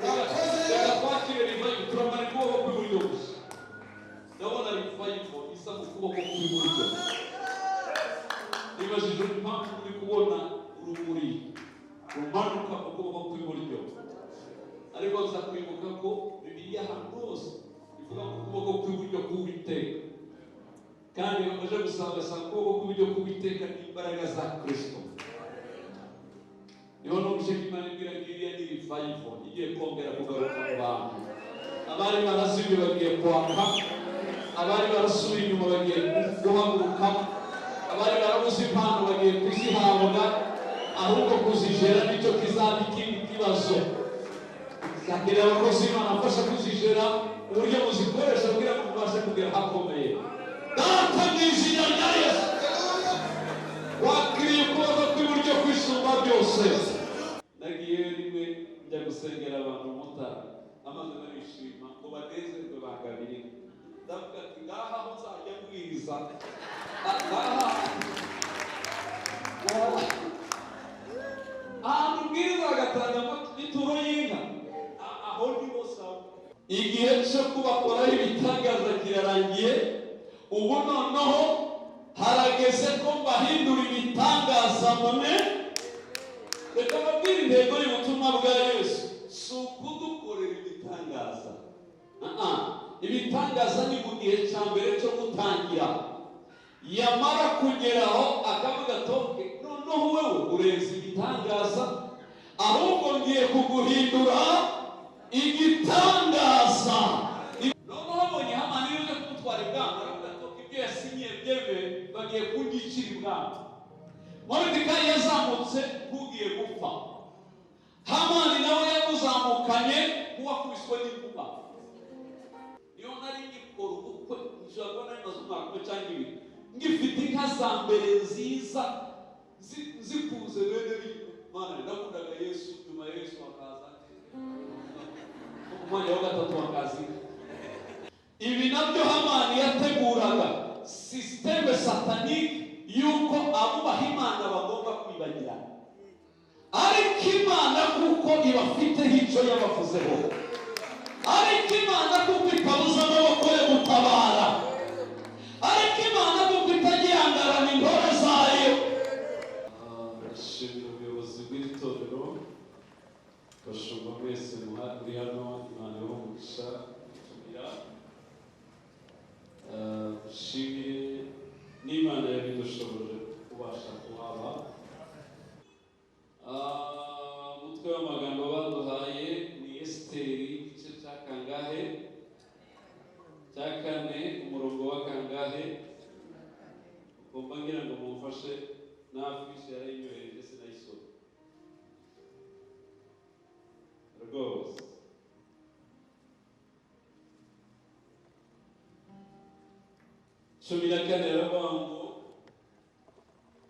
Reka twakire revival. Turamara ukuboko kw'iburyo gusa. Ndabona revival isa mu kuboko kw'iburyo. Nibajije impamvu muri kubona urumuri rumanuka mu kuboko kw'iburyo, ariko nza kwibuka ko Bibiliya ahantu hose ivuga ku kuboko kw'iburyo k'Uwiteka, kandi bamaze gusanga asanga ukuboko kw'iburyo k'Uwiteka n'imbaraga za Kristo. Niho numvise ko Imana ibwira ngo iriya ni revival igiye kongera kugaruka mu bantu. Abari barazimye bagiye kwaka, abari barasubiye inyuma bagiye guhaguruka, abari barabuze impano bagiye kuzihabwa. Ahubwo kuzijera nicyo kizaba ikindi kibazo. Zakenera abakozi b'Imana afasha kuzijera, uburyo muzikoresha kugira ngo mubashe kugera ahakomeye. Data, mu izina rya Yesu, wakiriye ukuboko kw'iburyo kwisumba byose. Nagiye rimwe njya gusengera abantu mutara, amaze barishima ngo banezerwe, bangabire. Ndavuga ati: "Ngaha aho nzajya mbwiriza, ngaha ahantu ubwiriza bagatanga ituro y'inka, aho ni ho sawa." Igihe cyo kubakoraho ibitangaza kirarangiye. Ubu noneho harageze ko mbahindura ibitangaza mwe. Reka mbabwire, intego y'ubutumwa bwa Yesu si ukudukorera ibitangaza. Ah, ibitangaza ni mu gihe cya mbere cyo gutangira. Yamara kugeraho akavuga: "Toke noneho wewe urenze ibitangaza, ahubwo ngiye kuguhindura igitangaza." Noneho abonye Hamani uje kumutwara ibwami, aravuga ati: "Okay, ibyo yasinyiye byemewe, bagiye kugicira ibwami." Moridekayi yazamutse nk'ugiye gupfa, Hamani nawe yamuzamukanye nk'uwakubiswe n'inkuba. Niyo nari ngikora ubukwe, nshobora kuba nari maze umwaka umwe cyangwa 2 ngifite inka za mbere nziza, nzikunze bene Bimana. Nakundaga Yesu, nyuma Yesu hakaza, umwanya wa gatatu hakaza inka. Ibi nabyo Hamani yateguraga système satanique y'uko abubaha Imana bagomba kwibagirana, ariko Imana kuko ibafiteho icyo yabavuzeho, ariko Imana kuko itabuza amaboko yo gutabara, ariko Imana kuko itagihangarana intore zayo. Ndashimira ubuyobozi bw'iri torero, bashumba mwese muri hano. Imana ibahe umugisha gutumira. Nshimire n'Imana yabidushoboje kubasha kuhaba. Umutwe w'amagambo baduhaye ni Esiteri igice cya kangahe? Cya kane, umurongo wa kangahe? Ugomba ngira ngo mumfashe n'affiche yarayinyohereje, sinayisoma rwose. 14 yaravuga ngo: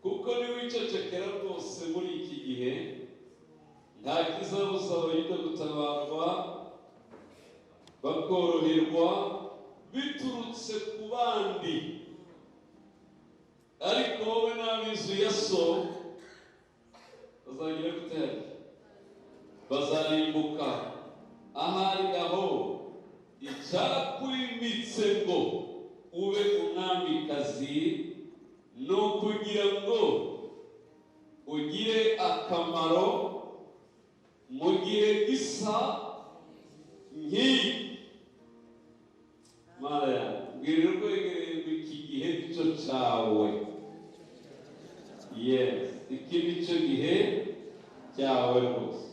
"Kuko niwicecekera rwose muri iki gihe, nta kizabuza Abayuda gutabarwa bakoroherwa biturutse ku bandi, ariko wowe n'ab'inzu ya so bazagira gute? Bazarimbuka. Ahari aho icyakwimitse ngo ube umwamikazi ni ukugira ngo ugire akamaro mu gihe gisa nk'iki." Mana yanjye, mbwirira ukwegereye ngo iki gihe nicyo cyawe. Yes, iki nicyo gihe cyawe rwose.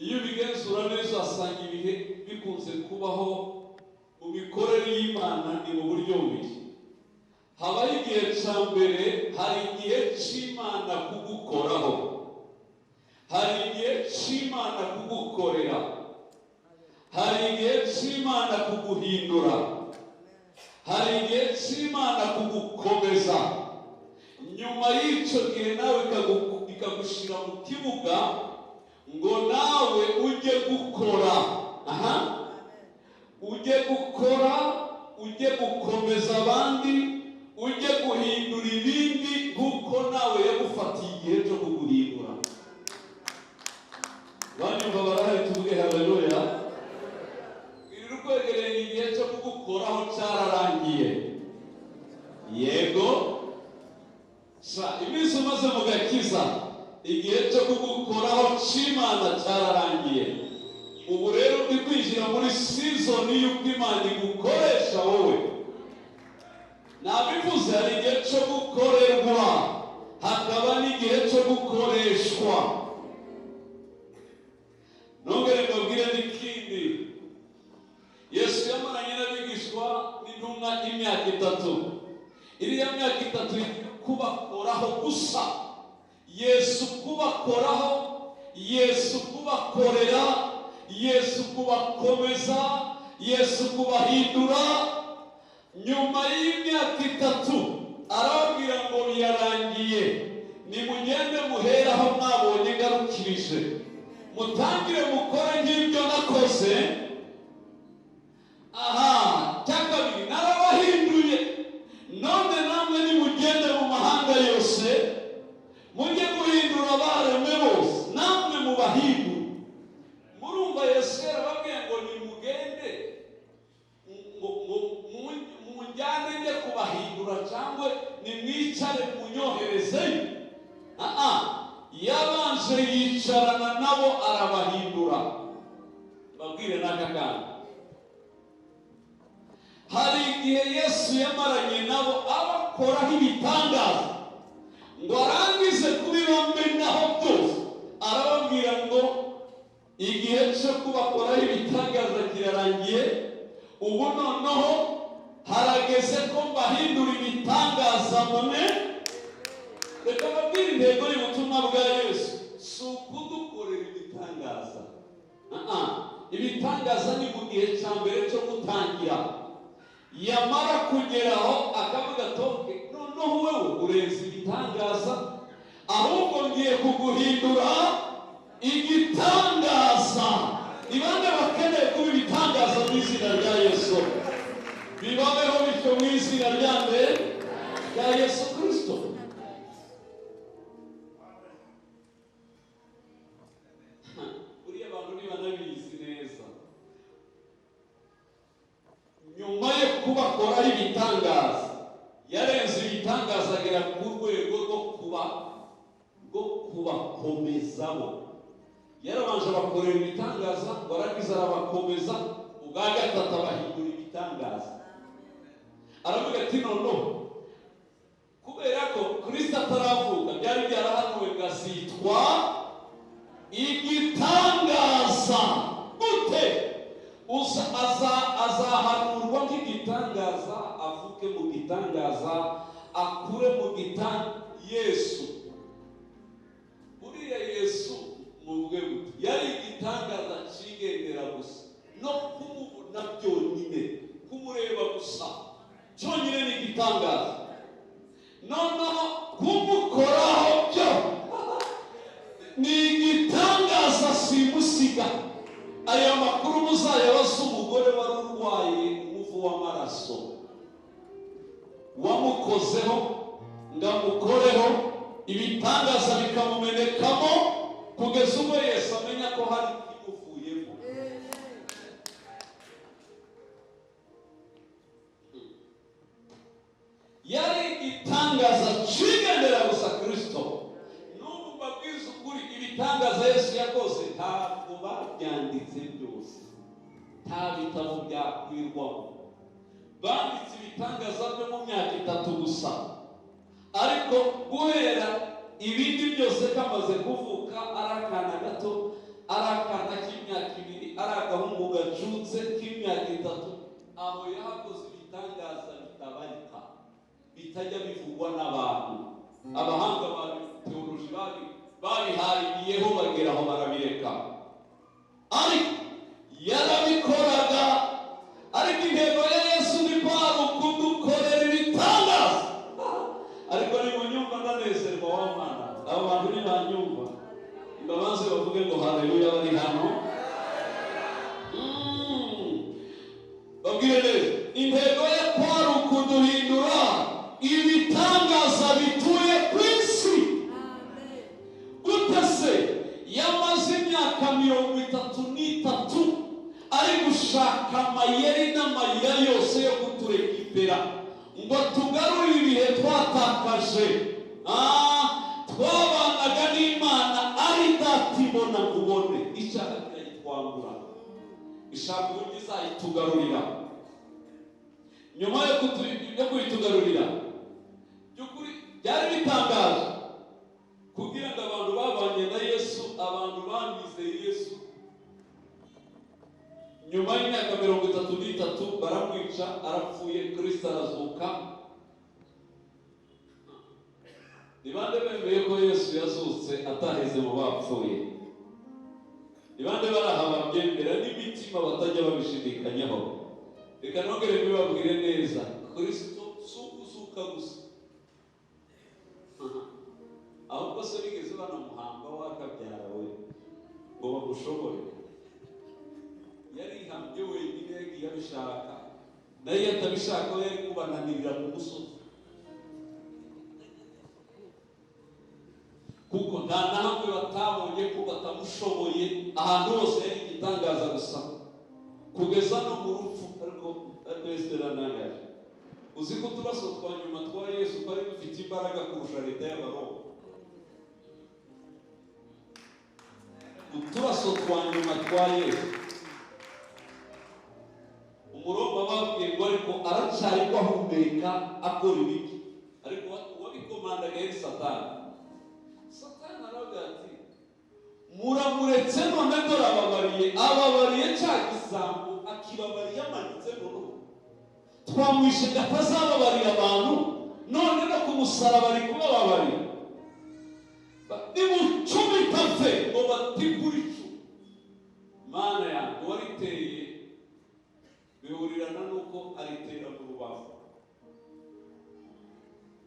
Iyo ubigenzura neza, usanga ibihe bikunze kubaho mu mikorere y'Imana ni mu buryo bubiri. Habaho igihe cya mbere, hari igihe cy'Imana kugukoraho, hari igihe cy'Imana kugukorera, hari igihe cy'Imana kuguhindura, hari igihe cy'Imana kugukomeza. Nyuma y'icyo gihe nawe ikagushyira mu kibuga ngo nawe ujye gukora, aha ujye gukora, ujye gukomeza abandi, ujye guhindura ibindi, kuko nawe yagufatiye igihe cyo kuguhindura. Igihe cyo kugukoraho cy'Imana cyararangiye. Ubu rero uri kwinjira muri season y'uko Imana igukoresha wowe. Nabivuze, hari igihe cyo gukorerwa, hakaba n'igihe cyo gukoreshwa. Nongere mbabwire n'ikindi: Yesu yamaranye n'abigishwa n'intumwa imyaka 3. Iriya myaka 3 kubakoraho gusa, Yesu kubakoraho, Yesu kubakorera, Yesu kubakomeza, Yesu kubahindura. Nyuma y'imyaka 3 arababwira ngo birarangiye, nimugende muhere aho mwabonye ngarukirije, mutangire mukore nk'ibyo nakoze. Aha cya kabiri, narabahinduye, none namwe nimugende mu mahanga yose, mujye guhindura abaremwe bose, namwe mubahindure. Murumva Yesu yarababwiye ngo nimugende, ngo munjyane njye kubahindura, cyangwa nimwicare munyoherezeyo? Yabanje yicarana nabo arabahindura. Babwire n'aka kana, hari igihe Yesu yamaranye nabo abakoraho ibitangaza, ngo arangize kubibamenaho byose, arababwira ngo igihe cyo kubakoraho ibitangaza kirarangiye, ubu noneho harageze ko mbahindura ibitangaza mwe. Reka mbabwire, intego y'ubutumwa bwa Yesu si ukudukorera ibitangaza. Ibitangaza ni mu gihe cya mbere cyo gutangira. Yamara kugeraho akavuga: "Okay, noneho wewe urenze ibitangaza, ahubwo ngiye kuguhindura igitangaza." Ni bande bakeneye kuba ibitangaza mu izina rya Yesu? Bibabeho bityo mu izina rya mbere rya Yesu Kirisito. Buriya abantu ntibanabizi neza, nyuma yo kubakoraho ibitangaza, yarenze ibitangaza agera ku rwego rwo kubakomezamo. Yarabanje abakorera ibitangaza, warangiza arabakomeza. Ubwa gatatu abahindura ibitangaza. Aravuga ati noneho kubera ko Kirisito ataravuka byari byarahanuwe ngo azitwa igitangaza. Gute? Azahanurwa nk'igitangaza, avuke mu gitangaza, akure mu gitangaza. Yesu, uriya Yesu muvuge gute? Yari igitangaza cyigendera gusa. No kumubona byonyine, kumureba gusa cyonyine ni igitangaza. Noneho kumukoraho byo ni igitangaza simusiga. Aya makuru muzayabaza umugore wari urwaye umuvu w'amaraso, wamukozeho ngo amukoreho, ibitangaza bikamumenekamo kugeza ubwo Yesu amenya ko hari ikimuvuyemo. Yari igitangaza cigendera gusa Kirisito. N'ubu mbabwiza ukuri, ibitangaza Yesu yakoze ntabwo babyanditse byose, nta bitabo byakwirwamo. Banditse ibitangaza byo mu myaka 3 gusa, ariko guhera ibindi byose kamaze kuvuka, ari akana gato, ari akana k'imyaka 2, ari agahungu gacutse k'imyaka 3, aho yahakoze ibitangaza bitabarika, bitajya bivugwa n'abantu. Abahanga ba teoloji babihariyeho bagera aho barabireka, ariko yarabikoraga. Ariko intego ya Yesu ni kwari ukudukorera ibitangaza. Ariko nimunyumva ndanezerwa wa mwana. Abo bantu ntibanyumva, imbabazi bavuge ngo haleluya bari hano. Babwire neza, intego ye kwari ukuduhindura ibitangaza bituye ku isi. Gute se? Yamaze imyaka 33 ari gushaka amayeri n'amayira yose yo kuturekipera ngo tugarure ibihe twatakaje. Twabanaga n'Imana. Ishaka uburyo izayitugarurira. Nyuma yo kuyitugarurira, by'ukuri byari bitangaje kugira ngo abantu babanye na Yesu, abantu bamwizeye Yesu, nyuma y'imyaka 33 baramwica, arapfuye, Kristo arazuka. Ni bande bemeye ko Yesu yazutse ataheze mu bapfuye? Ni bande bari aha babyemera n'imitima batajya babishidikanyaho? Reka nongere mbibabwire neza, Kristo si ukuzuka gusa, ahubwo se bigeze banamuhamba wakabyara we ngo bamushobore? Yarihambye wenyine, yagiye abishaka, nayo iyo atabishaka we yari kubananirira ku musozi, kuko nta na hamwe batabonye ko batamushoboye. Ahantu hose yari igitangaza gusa, kugeza no mu rupfu. Ariko Yesu yaranangaje. Uzi ko uturaso twa nyuma twa Yesu twari dufite imbaraga kurusha leta y'Abaroma? Uturaso twa nyuma twa Yesu, Umuroma babwiye ngo ariko aracyari ko ahumeka akora ibiki, ariko uwabikomandaga yari Satani. Satani aravuga ati muramuretse none dore ababariye, ababariye cya gisambo akibabariye amanitse noneho. Twamwishe ngo atazababarira abantu, none no ku musaraba ari kubababarira. Nimucumita apfe ngo batikure icumu. Mana yanjye, uwariteye bihurirana n'uko aritera mu rubavu.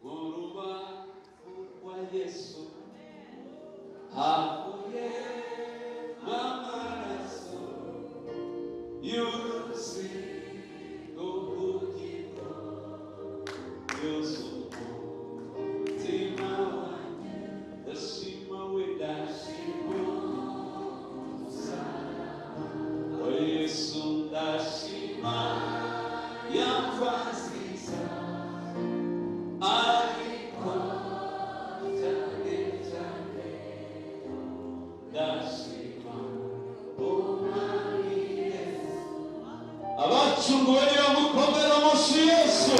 Mu rubavu rwa Yesu havuye amaraso y'uruzi rw'ubugingo, yuzuye umutima wanjye. Ndashima we, ndashima wa Yesu, ndashima yamva nziza, ariko cyane cyane ndashima umwami Yesu. Abacunguwe nibamukomera amashyi Yesu.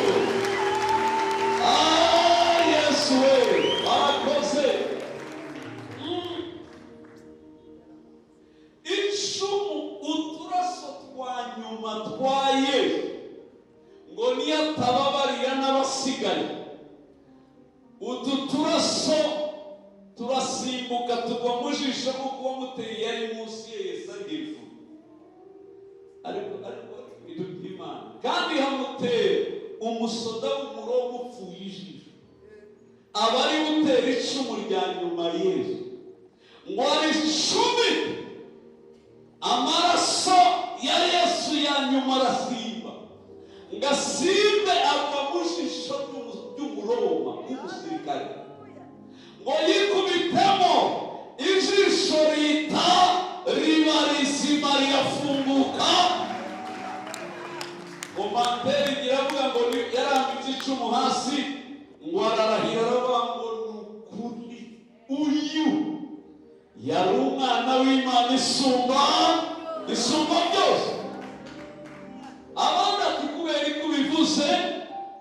Ah, Yesu we, warakoze. Icumu, uturaso twa nyuma twa Yesu, ngo niyo atababarira n'abasigaye, utu turaso turasimbuka tugwa mu jisho, kuko uwamuteye yari munsi ye, Yesu ari hejuru. Ariko ibintu by'Imana, kandi hamutera umusoda w'Umuroma upfuye ijisho, aba ari gutera icumu rya nyuma Yesu, ngo aricumite, amaraso ya Yesu ya nyuma arasimba, ngo asimbe agwa mu jisho ry'Umuroma w'umusirikare, ngo yikubitemo ijisho rita riba rizima, rirafunguka. Komanteri iravuga ngo yarambitse icumu hasi, ngo ararahira aravuga ngo ni ukuri uyu yari umwana w'Imana isumba byose. Abandi ati kubera ko ubivuze,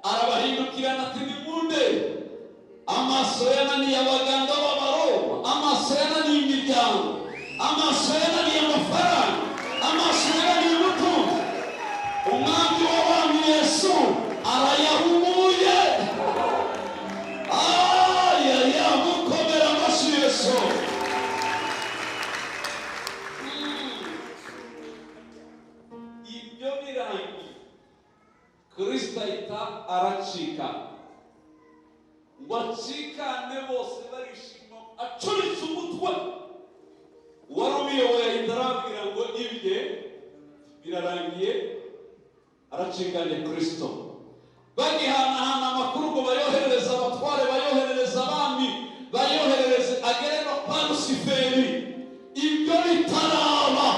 arabahindukirana ati nimunde. Amaso yananiye abaganga b'Abaroma, amaso yananiye imiryango, amaso yananiye amafaranga, amaso yananiye ubutunzi, umwami w'abami Yesu arayahumuye. Ayaya, mukomera amashyi Yesu. Ibyo birangiye, Kristo ahita aracika, ngo acikane bose barishima, acuritse umutwe. Uwari ubiyoboye ahita arababwira ngo ibye birarangiye, aracikanye Kristo. Bagihanahana amakuru ngo bayoherereze abatware, bayoherereze abami, bayoherereze agere no kwa Lusiferi. Ibyo bitaraba,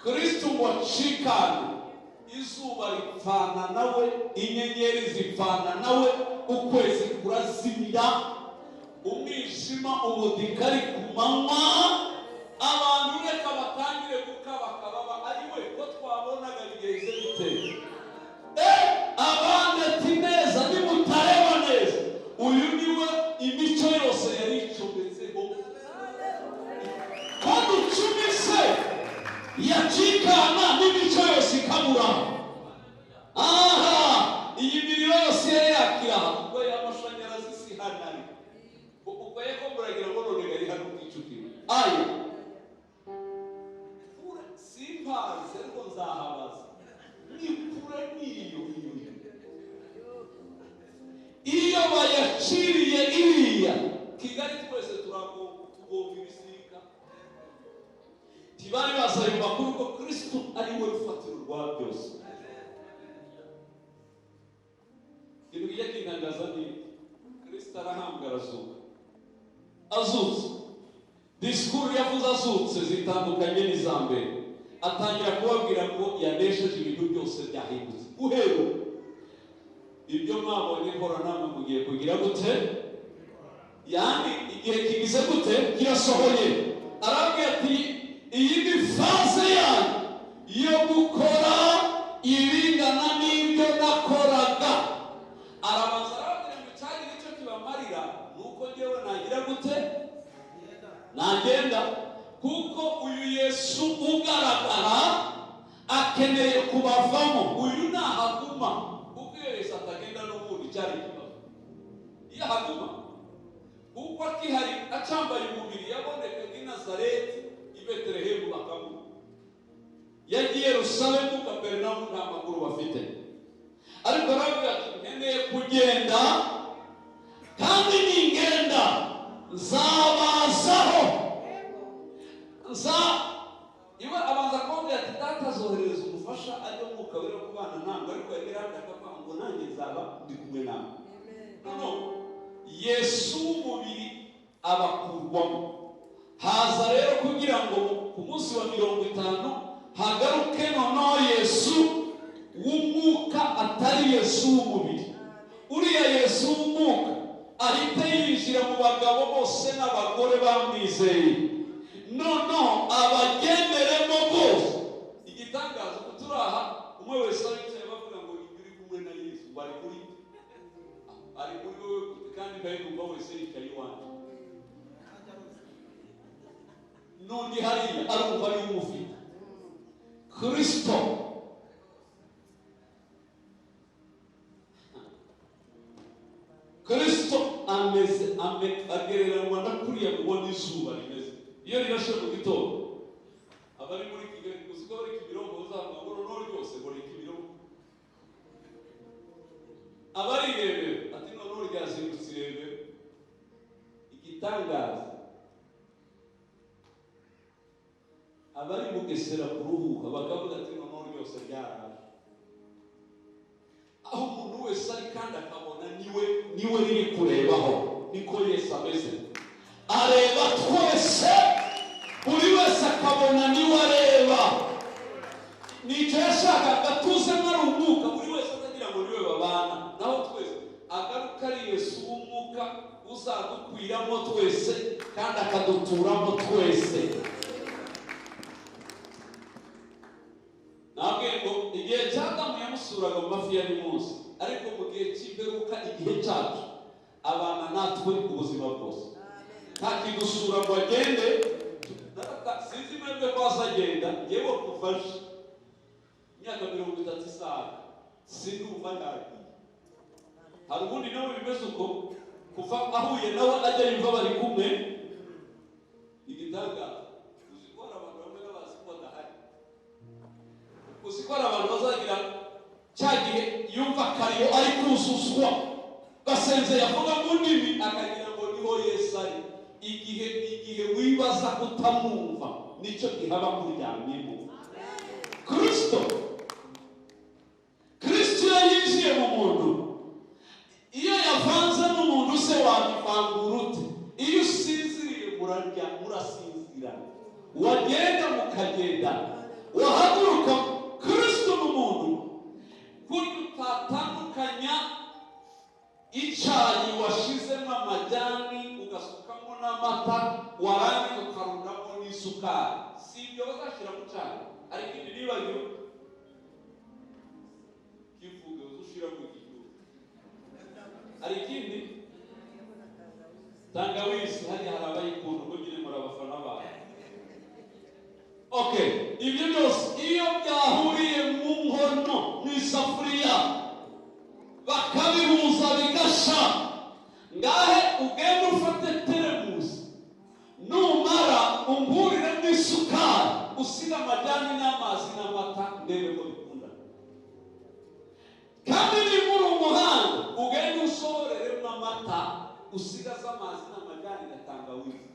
Kristo ngo acikane, izuba ripfana nawe, inyenyeri zipfana nawe, ukwezi kurazimira, umwijima ubudika ari ku manywa. Abantu reka batangire gukabakababa, ari we ko Yacikana n'imico yose ikabura. Aha iyi miriro yose yari yakira, ubwo y'amashanyarazi si hanari, ubwo yeko muragira ngo none gari hano Kicukiro. Ayo kure simpazi, ariko nzahabaza, ni kure n'iyo iyo bayaciriye iriya Kigali twese tugomba ibisika. Ntibari bazi ayo makuru ko Kristo ari we rufatiro rwa byose. Ikintu kijya kintangaza ni Kristo arahambwa, arazuka. Azutse, disikuru yavuze azutse zitandukanye n'iza mbere. Atangira kubabwira ko yanesheje, ibintu byose byahindutse. Guhera ubu ibyo mwabonye nkora namwe mugiye kugira gute? Yani igihe kigize gute? Kirasohoye. Arabwira ati iyi ni phase yanyu yo gukora ibingana n'ibyo nakoraga. Arabanza arababwira ngo icyagira icyo kibamarira ni uko njyewe nagira gute? Nagenda, kuko uyu Yesu ugaragara akeneye kubavamo. Uyu nahaguma, kuko iyo Yesu atagenda n'ubundi cyari ikibazo. Iyo ahaguma, kuko akihari acambaye umubiri, yabonekaga i Nazareti, i Betelehemu bakamuha, yagiye Yerusalemu, Kaperinawumu nta makuru bafite. Ariko arababwira ati nkeneye kugenda, kandi ningenda nzabazaho nza iwe. Abanza kubabwira ati Data azoherereza umufasha, ariyo Mwuka Wera wo kubana namwe. Ariko yagera hano akavuga ngo nanjye nzaba ndi kumwe namwe. No Yesu w'umubiri abakurwamo, haza rero kugira ngo ku munsi wa 50 hagaruke noneho Yesu w'umwuka, atari Yesu w'umubiri. Uriya Yesu w'umwuka ahita yinjira mu bagabo bose n'abagore bamwizeye, noneho abagenderemo bose. Igitangaza, ubu turi aha, umwe wese aricaye bavuga ngo uri kumwe na Yesu, bari kuri ari muri wowe gute? Kandi mbaye numva wese yicaye iwanjye, n'undi hariya arumva ari umufite Kristo. Kristo ameze agereranywa na kuriya mubona izuba rimeze iyo rirashe mu gitondo. Abari muri Kigali, uzi ko bari Kimironko, bazavuga ngo noneho ryose ngo ni Kimironko. Abari i Rebero ati noneho ryazindutse i Rebero. Igitangaza, abari Bugesera kuruhuka bakavuga ati noneho ryose ryaraje. Aho umuntu wese ari kandi akabona niwe niwe riri kurebaho, niko Yesu ameze. Areba twese, buri wese akabona niwe areba. Nicyo yashakaga, tuzemo ari umwuka, buri wese atagira ngo niwe babana. Naho twese agaruka ari Yesu w'umwuka uzadukwiramo twese kandi akaduturamo twese. Nabwiye ngo igihe cya Adamu yamusuraga mu mafi ya munsi, ariko mu gihe cy'imperuka, igihe cyacu, abana natwe ubuzima bwose. Ntakidusura ngo agende. Sinzi mwebwe ko azagenda, ngewe kuva aje imyaka 30 isaga sinumva yagiye. Hari ubundi nawe bimeze uko, kuva ahuye nawe ajya yumva bari kumwe. Igitangaza, uzi ko hari abantu bamwe bazi ko badahari, uzi ko hari abantu bazagira cya gihe yumva kariyo ari kuzuzwa, gasenze yavuga mu ndimi akagira ngo niho Yesu ari. Igihe wibaza kutamwumva nicyo gihe aba akuryamyemo. Kristo iyo yinjiye mu muntu, iyo yavanze n'umuntu se wabivangura ute? Iyo usinziriye murarya, murasinzira, wagenda mukagenda, wahaguruka. Kristo n'umuntu kurya utatandukanya icyayi washizemo amajyani ugasukamo n'amata, warangiza ukarundamo n'isukari. Si ibyo bazashyira mu cyayi, ariko ibi nibagiwe kivuge uzushira mu gihugu. Hari ikindi, tangawizi, hariya hari abayikunda, ubwo nyine muri abafana bayo. Okay, Ibyo byose iyo byahuriye mu nkono, mu isafuriya, bakabihuza bigasha. Ngahe ugende ufate teremusi, numara ungurire n'isukari, usiga amajyani n'amazi n'amata, ndebe ko bikunda. Kandi niba uri umuhanga, ugende usohoreremo amata, usigaze amazi n'amajyani na tangawizi.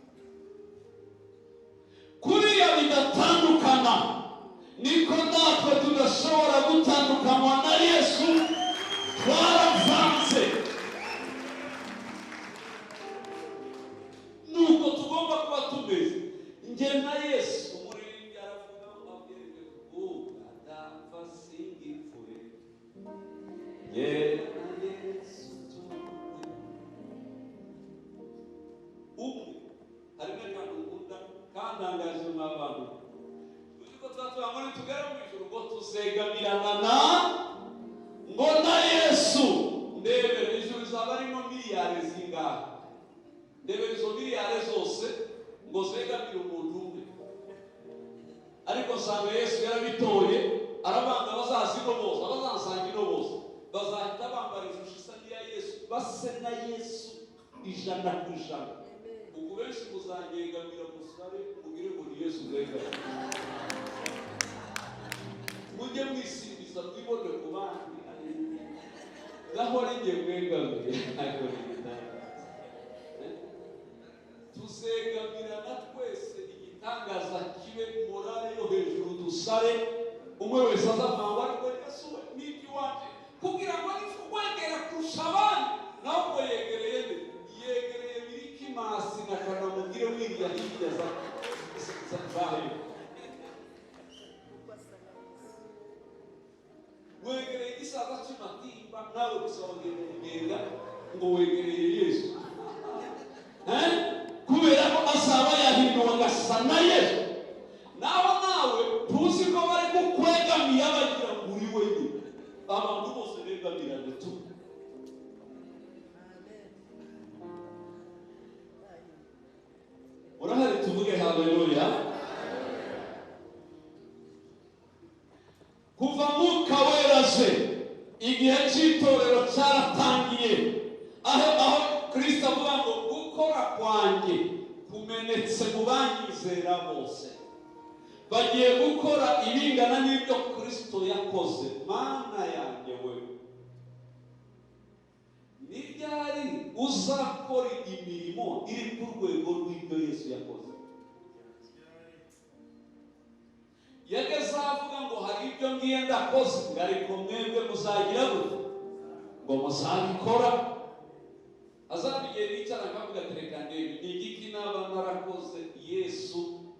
Kuriya bidatandukana, niko natwe tudashobora gutandukanywa na Yesu. Twaravanze, nuko tugomba kuba tumeze, njye na Yesu. Umuririmbyi aravuga ngo abwirwe adapfa singipfuye, njye na Yesu turi umwe. Hari n'akantu nkunda kantangaje mw'abantu. Uzi ko tuba tuba ngo nitugera mu ijuru ngo tuzegamirana na ngo na Yesu. Ndebera ijuru rizaba ririmo miliyari zingahe? Ndebera izo miliyari zose ngo zegamire umuntu umwe. Ariko nsanga Yesu yarabitoye, arabanga abazazino bose, abazansanga ino bose bazahita bambara ishusho isa n'iya Yesu, base na Yesu 100%. Ubwo benshi muzanyegamira musare, mugire ngo ni Yesu mwegamira. Mujye mwisimbiza, mwibone ku bandi, ngaho ari njye mwegamiye. Ariko ni igitangaza, tuzegamirana twese, igitangaza kibe, morale yo hejuru, dusare, umwe wese azavangwa. Ariko Yesu we n'ibyo iwacu kugira ngo wegera kurusha abandi, nawe ubwo yegereye nde? Yegereye Birikimasi na Kanamugire wiriya hirya za hepfo. Wegereye igisaza cy'Imatimba, nawe gusa wagenda kugenda ngo wegereye Yesu. Kubera ko azaba yahinduwe agasa na Yesu. Naho nawe tuzi ko bari kukwegamiye bagira ngo uri wenyine, abantu bose begamirane tu. Urahari? Tuvuge haleluya. Kuva Mwuka Weraje, igihe cy'itorero cyaratangiye, aho Kristo avuga ngo gukora kwanjye kumenetse mu banyizera bose. Bagiye gukora ibingana n'ibyo Kristo yakoze. Mana yanjye we, ni ryari uzakora imirimo iri ku rwego rw'ibyo Yesu yakoze? Yageze avuga ngo hari ibyo ngiye ndakoze, ngo ariko mwebwe muzagira gute? Ngo muzabikora. Azaba igihe nicara nkavuga ati reka ndebe ni igiki naba narakoze Yesu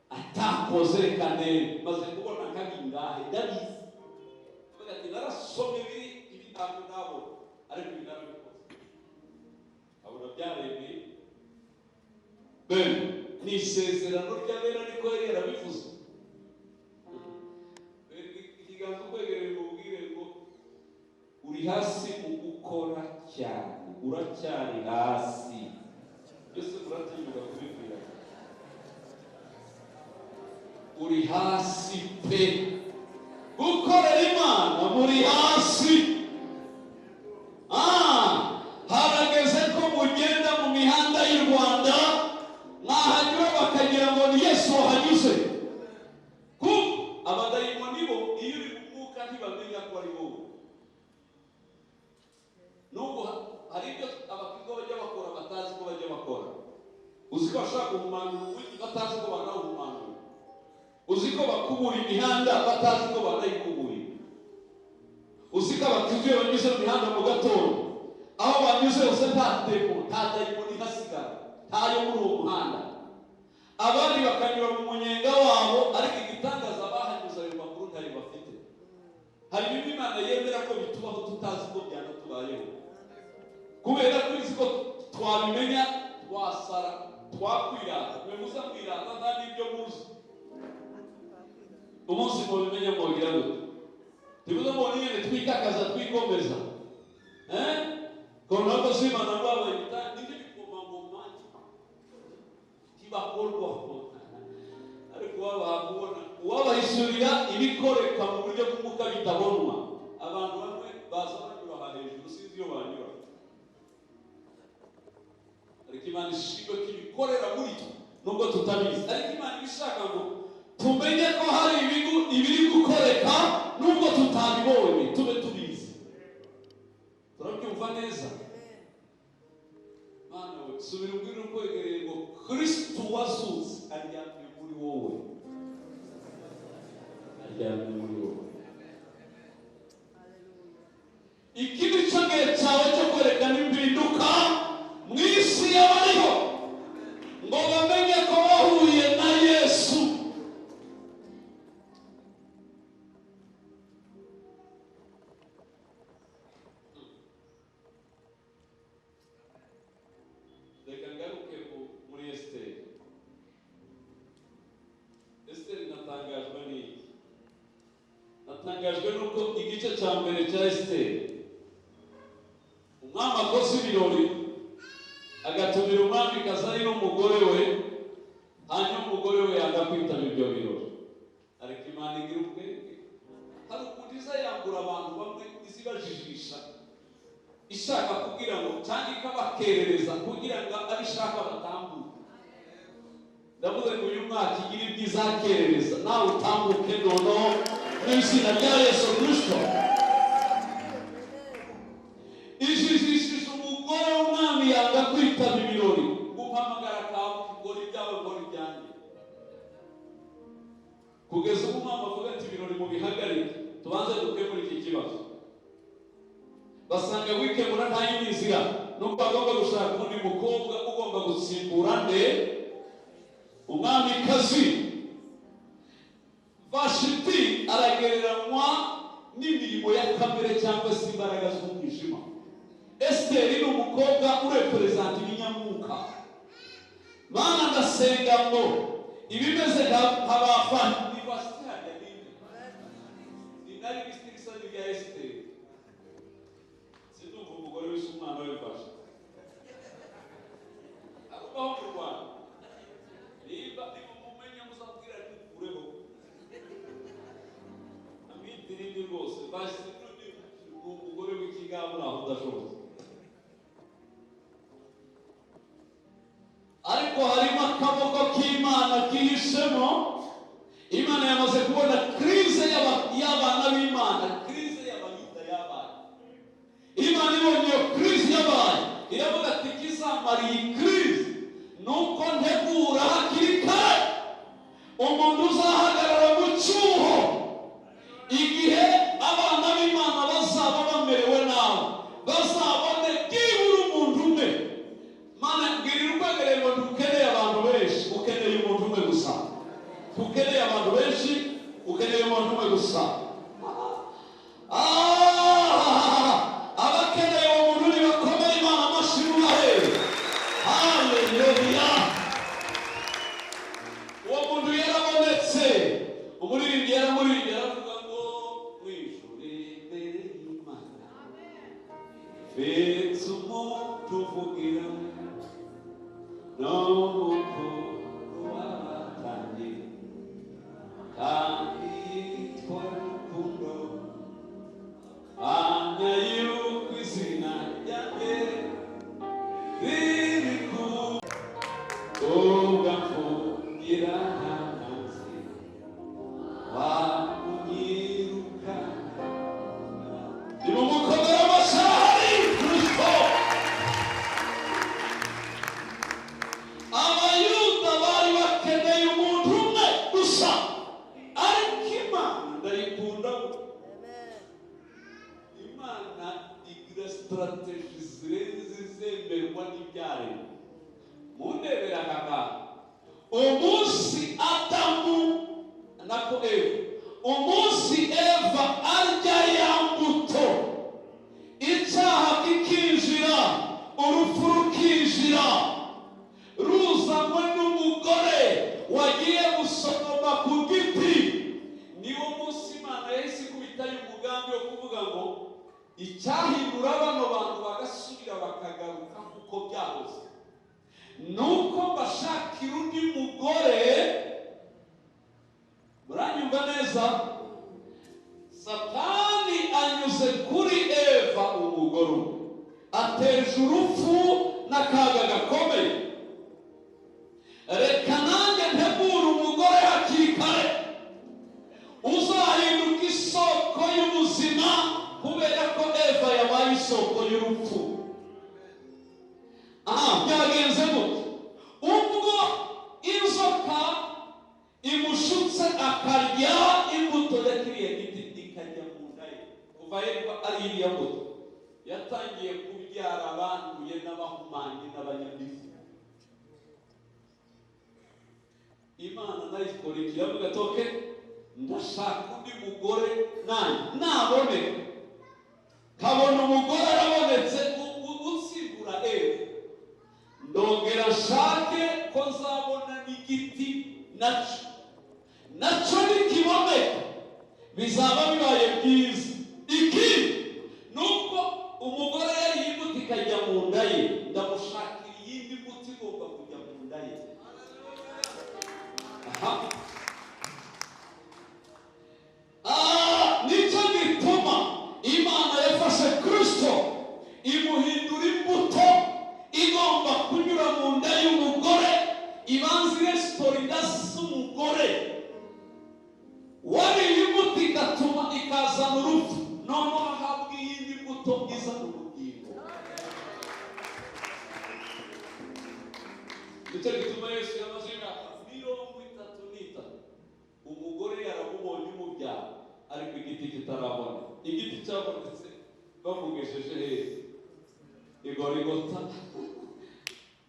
atakoze, reka ndebe maze kubona nk'abingahe ndabizi. Avuga ati narasomye biri ibi ntabwo nabona, ariko ibi narabikoze, abona byaremeye. Bene ni isezerano ry'abera, niko yari yarabivuze. Ikiganza ukwegereye mubwire ngo uri hasi mu gukora cyane, uracyari hasi. Byose muratinyuka kubibwira. Uri hasi pe, gukorera Imana muri hasi. Harageze ko mugenda mu mihanda y'u Rwanda, mwahanyura bakagira ngo ni Yesu wahanyuze. Kuko abadayimoni bo iyo uri mu mwuka ntibamenya ko ari wowe. Nubwo hari ibyo abakristo bajya bakora batazi ko bajya bakora. Uzi ko bashaka guhumanura umujyi batazi ko banawuhumanura? Uzi ko bakubura imihanda batazi ko banayikubuye? Uzi ko abakristo iyo banyuze mu mihanda mu gatondo, aho banyuze hose nta demo, nta dayimoni ihasigara, ntayo muri uwo muhanda? Abandi bakanyura mu munyenga wabo, ariko igitangaza bahanyuze ayo makuru ntayo bafite. Hari bimwe Imana yemera ko bitubaho tutazi ko byanatubayeho, kubera ko izi ko twabimenya twasara, twakwirata. Mwe muza mwirata nta n'ibyo muzi. Umunsi mubimenya mwogira gute? Tubuze ngo nyine twitakaza, twikomeza konako simana rwabo nibyo bikomangoma tibakorwaho, ariko babaha kubona. Uwabahishurira ibikoreka mu buryo bw'umwuka bitabonwa. Abantu bamwe baza banyura aha hejuru, sinzi iyo banyura, ariko Imana ishimwe ko ibikorera muri twe nubwo tutabizi. Ariko Imana ibishaka ngo tumenye ko hari ibiri gukoreka nubwo tutabibonye, tube tubizi. Turabyumva neza? Mana we, subira ubwire ukwegereye ngo Kristo wazutse aryamye muri wowe, aryamye muri wowe. Iki ni cyo gihe cyawe cyo kwerekana impinduka mu isi y'abariho, ngo bamenye ko wahuye na Yesu. Reka ngaruke muri Esiteri. Esiteri, natangajwe n'iki? Natangajwe n'uko igice cya mbere cya Esiteri, umwami akoze ibirori, agatumira umwamikazi ari n'umugore we, hanyuma umugore we yanga kwitaba ibyo birori. Ariko Imana igira ubwenge. Hari ukuntu iza yambura abantu bamwe, izibajijisha, ishaka kugira ngo, cyangwa ikabakerereza kugira ngo abishaka batambuke. Ndavuze ngo uyu mwaka igira ibyo izakerereza, nawe utambuke noneho mu izina rya Yesu Kristo. Ijijishije umugore w'umwami, yanga kwitaba ibirori. Guhamagara kawe, ukora ibyawe, ukora ibyanjye, kugeza ubu umwami avuga ati: "Ibirori mubihagarike, tubanze dukemure iki kibazo." Basanga wikemura nta yindi nzira, nuko agomba gushaka undi mukobwa ugomba gusimbura nde? Umwamikazi Vashiti. Aragereranywa n'imirimo ya kamere cyangwa se imbaraga z'umwijima. Esiteri ni umukobwa ureperezanta ibinyamwuka. Mana, ndasenga ngo ibimeze nka ba ni Vashiti, harya ninde? Ni nari bisitiri isa n'irya Esiteri. Sinumva umugore wese umwana we Vashiti arubaho mu Rwanda. Niba mumenya, muzabwira ntukureho, amwita irindi rwose. Vashiti ni umugore w'ikigabo aho udashobotse, ariko harimo akaboko k'Imana kihishemo. Imana yamaze kubona crise y'abana b'Imana, crise y'Abayuda yabaye. Imana ibonye iyo crise yabaye, iravuga ati: "Ikizamara iyi crise ni uko ntegura hakiri kare umuntu uzahagarara mu cyuho igihe abana b'Imana bazaba bamerewe nabi, bazabone byibura umuntu umwe." Mana, mbwirira ukwegereye ngo ntukeneye abantu benshi, ukeneye umuntu umwe gusa. Ntukeneye abantu benshi, ukeneye umuntu umwe gusa. Abakeneye uwo muntu nibakomere Imana amashyi bahe. Haleluya! Uwo muntu yarabonetse. Umuririmbyi yaramuririmbye, aravuga ngo: "Mu ijuru imbere y'Imana mfite umuntu uvugira, n'umukuru w'abatambyi, kandi yitwa Rukundo, hamya yuko izina ryanjye riri ku ubwo mvugira nta mwanzi wamunyirukana." Nimumukomere amashyi Kristo. Abayuda bari bakeneye umuntu umwe gusa, ariko Imana ndayikunda. Imana igira strategy zirenze izemerwa n'ibyaremwe. Mundebera aka kantu: umunsi Adamu, nako Eva, umunsi Eva arya ya mbuto, icyaha kikinjira, urupfu rukinjira, ruzanywe n'umugore wagiye gusoroma ku giti. Niwo munsi Imana yahise ikubitayo umugambi wo kuvuga ngo icyahindura bano bantu bagasubira bakagaruka nk'uko byahoze nuko bashakira undi mugore. Muranyumva? Yatutse akarya imbuto ya kiriya giti ikajya mu nda ye. Kuva Eva ari iriya mbuto, yatangiye kubyara abanduye n'abahumanye n'abanyamizi. Imana nayo ikora ikiravuga ati okay, ndashaka undi mugore nanjye naboneka. Kabona umugore arabonetse usigura Eva, ndongera nshake ko nzabona n'igiti nacyo nikiboneka bizaba bibaye byiza. Ikindi nuko umugore yari imbuto ikajya mu nda ye, ndamushakira iyindi mbuto igomba kujya mu nda ye. Aha. Nicyo gituma Imana yafashe Kristo imuhindura imbuto igomba kunyura mu nda y'umugore, ibanza iresitora inda z'umugore wariye imbuto igatuma ikazana urupfu, noneho ahabwa iyindi mbuto izana ubugingo. Nicyo gituma Yesu yamaze imyaka 33 umugore yaramubonye umubyara, ariko igiti kitarabona. Igiti cyabonetse bamugejeje hehe? I Gorigota.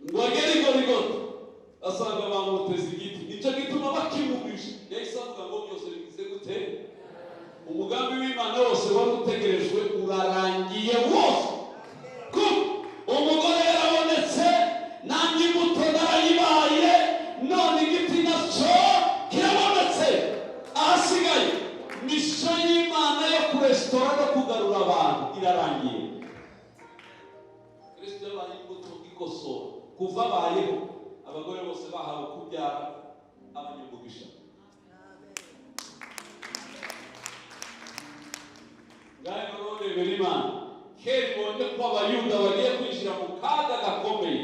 Ngo agere i Gorigota asanga bamuteze igiti. Nicyo gituma bakimugisha yahise avuga ngo byose bigize gute? Umugambi w'Imana wose wari utegerejwe urarangiye wose. Umugore yarabonetse, nanjye imbuto narayibaye, none igiti nacyo kirabonetse. Ahasigaye misiyo y'Imana yo kuresitora no kugarura abantu irarangiye. Kristo yabaye imbuto ikosora. Kuva abayeho abagore bose bahawe kubyara abanyamugisha. Ngaho none Imana kera ibonye ko Abayuda bagiye kwinjira mu kaga gakomeye,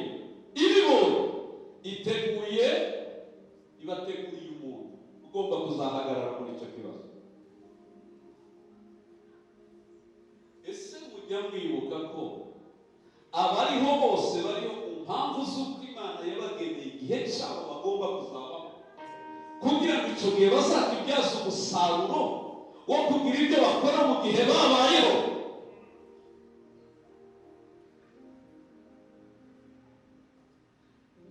ibibonye iteguye, ibateguriye umuntu ugomba kuzahagarara muri icyo kibazo. Ese mujya mwibuka ko abariho bose bariho ku mpamvu z'uko Imana yabageneye igihe cyabo bagomba kuzabaho, kugira ngo icyo gihe bazakibyaze umusaruro wo kugira ibyo bakora mu gihe babayeho?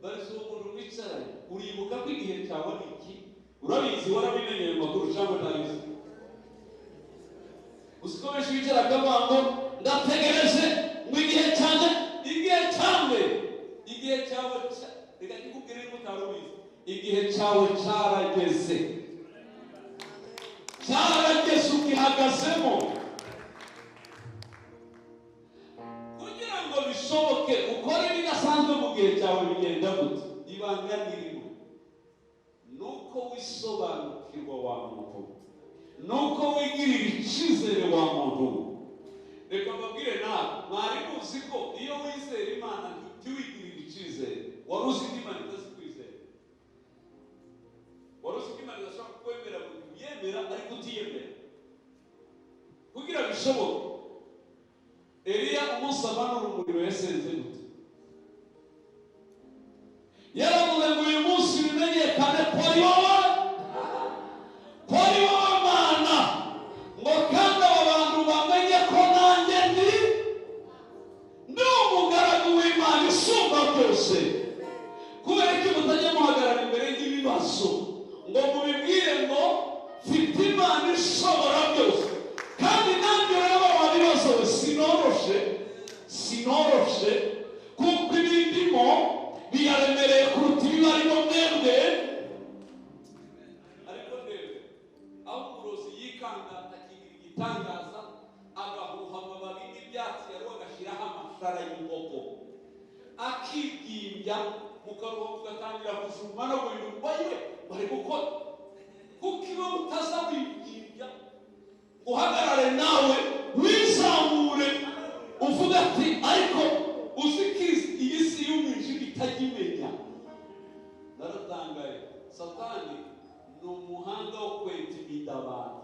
Barizo umuntu wicaranye, uribuka ko igihe cyawe ni iki? Urabizi, warabimenyeye mu makuru cyangwa utabizi? Uziko benshi bicara akavuga ngo ndategereje ngo igihe cyanjye, igihe cyanjye, igihe cyawe, reka kikubwire niba utari ubizi, igihe cyawe cyarageze, cyarageze ukihagazemo. Kugira ngo bishoboke ukore ibidasanzwe mu gihe cyawe bigenda gute? Ibanga ni rimwe, nuko wisobanukirwa wa muntu, nuko wigirira icyizere wa muntu. Reka mbabwire nawe, mwari muzi ko iyo wizera Imana ntiwigirire icyizere? Wari uzi ko Imana itazi kwizera? Wari uzi ko Imana idashobora kukwemera ngo uyemera ariko utiyemera? Kugira bishoboke, Eliya umunsi amanura umuriro yasenze gute? Yaravuze ngo uyu munsi bimenyekane ko ari wowe, ko ari wowe Mana, ngo kandi aba bantu bamenye ko nanjye ndi umugaragu w'Imana isumba byose. Kubera ko mutajya muhagarara imbere y'ibibazo ngo mubibwire ngo mfite Imana ishobora byose, kandi nanjye ureba wa bibazo sinoroshe, sinoroshe, kuko ibindimo biraremereye kuruta ibibarimo mwebwe. Ariko ndebe aho umurozi yikanga akigira igitangaza, agahuha amababi n'ibyatsi yari agashyiraho amashara y'inkoko, akibyimbya mu karuhuko ugatangira kujuma no guhinduka yewe bari gukora. Kuko iwe utaza wibyimbya ngo uhagarare nawe wizamure uvuga ati ariko uzi ko iyi si y'umwijima itajya imenya. Naratangaye, Satani ni umuhanga wo kwentimida abantu,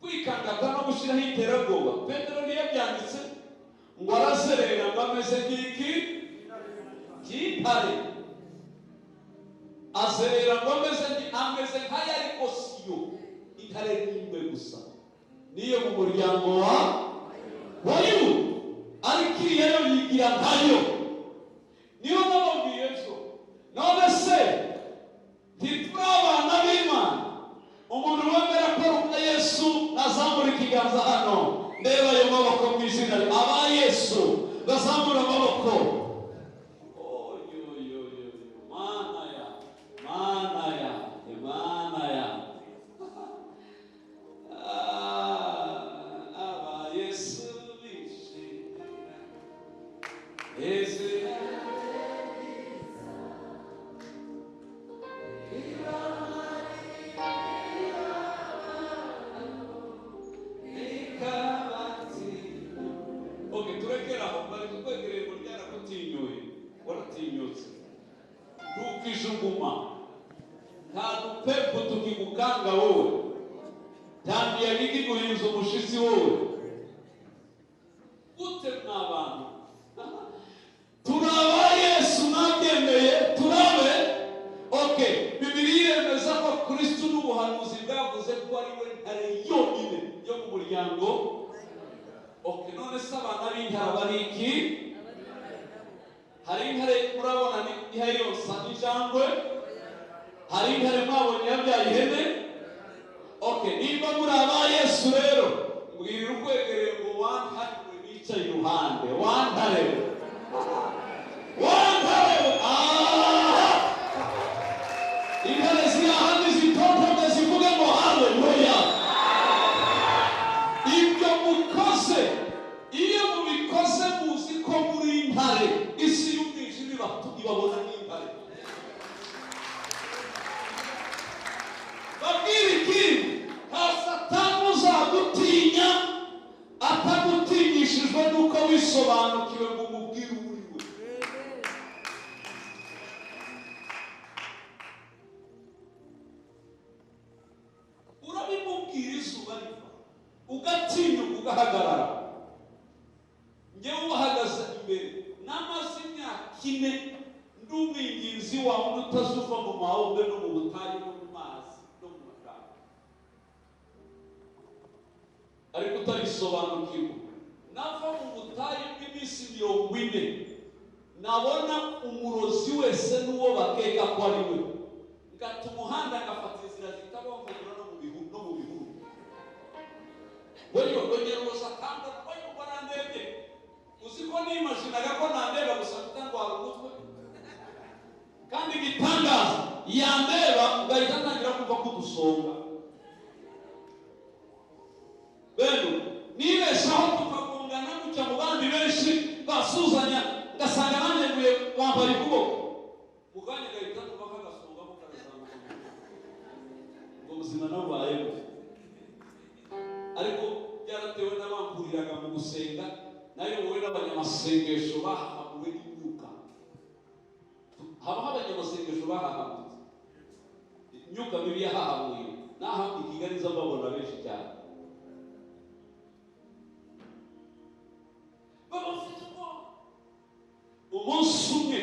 kwikangata no gushyiraho iterabwoba. Petero ntiyabyanditse ngo arazerera ngo ameze nk'iki cy'intare, Azerera ngo ameze nk'ayari kosiyo, intare n'imwe gusa niyo mu muryango wa Yuda, ariko iriya yo yigira nkayo. Niyo nababwiye ejo. None se ntituri abana b'Imana? Umuntu wemera ko ari umwa Yesu nazamura ikiganza hano, ndeba ayo maboko mu izina aba Yesu bazamura amaboko. Mana ya Mana ya Mana ya aba Yesu bishimira izina. Okay, turekera aho. Bari kukwegereye ngo ryarakutinyuye, waratinyutse, ntukijuguma, nta dupepo tukigukanga wowe, nta miyaga ikiguhinza umushitsi wowe. Gute mwa bantu? Turi aba Yesu, mwabyemeye, turabe. Okay, Bibiliya iremeza ko Kristo n'ubuhanuzi bwavuze ko ari we ntare yonyine yo mu muryango. Okay, none se abana b'intare bari iki? Hari intare murabona iha yonsa injangwe? Hari intare mwabonye yabyaye ihene? Okay, niba muri aba Yesu rero, mbwirira ukwegereye ngo wantare nicaye iruhande, wantare, wantare. Intare ziri ahandi zitontome zivuge ngo haleluya. Ibyo mukoze, iyo mubikoze muzi ko muri intare, isi y'umwijima ibabona nk'intare. Babwira ikindi, nta Satani uzagutinya atagutinyishijwe n'uko wisobanukiwe ngo umubwire uwo uri we. Urabimubwira izuba riva, ugatinyuka ugahagarara. Njyewe ubahagaze imbere, namaze imyaka 4 ndi umwinginzi wawe utazuva mu mahombe no mu butayu no mu mazi no mu mashyamba, ariko utarisobanukirwa. Nava mu butayu bw'iminsi 40, nabona umurozi wese n'uwo bakeka ko ari we, ngata umuhanda ngafata inzira zitabaho nkanyura no mu bihuru no mu bihuru. Weyo ndongera uroza kandi weyo warandebye, uzi ko nimajinaga ko nandeba gusa ndwara umutwe, kandi igitangaza yandeba ugahita ntangira kumva ko udusonga. Beno nibeshaho tukagongana gutya mu bandi benshi basuzanya, ngasanga nanjye nguye wambara ukuboko, mu kanya gahita numva kagasonga karazamuka. Ubwo buzima nabubayemo, ariko byaratewe n'abamburiraga mu gusenga, nayobowe n'abanyamasengesho bahahamuwe n'imyuka. Habaho abanyamasengesho bahahamutse, imyuka mibi yahahamuye. Naho i Kigali nza mbabona benshi cyane, baba bafite ubwoba. Umunsi umwe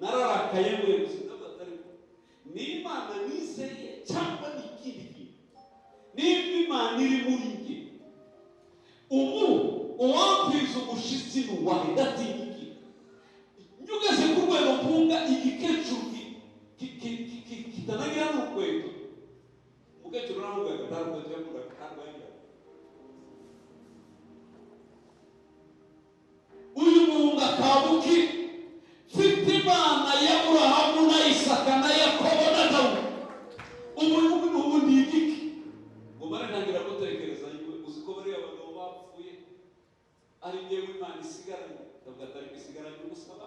nararakaye mwe gusa, ndavuga atari ni Imana nizeye cyangwa ni ikindi kintu. Niba Imana iri muri njye, ubu uwampiza umushitsi ni uwahe? Ndatinya iki? Ugeze ku rwego mpunga igikecuru kitanagira n'urukweto. Umukecuru naramubwiraga nta rukweto yakundaga, nta rwagiraga. Uyu muhunga kabuki, mfite Imana ya Aburahamu na Isaka na Yakobo na Dawudi, ubu ni igiki? Ngo mare ntangira gutekereza, uzi ko bariya abagabo bapfuye ari njyewe Imana isigaranye. Ndavuga atari isigaranye umusaba,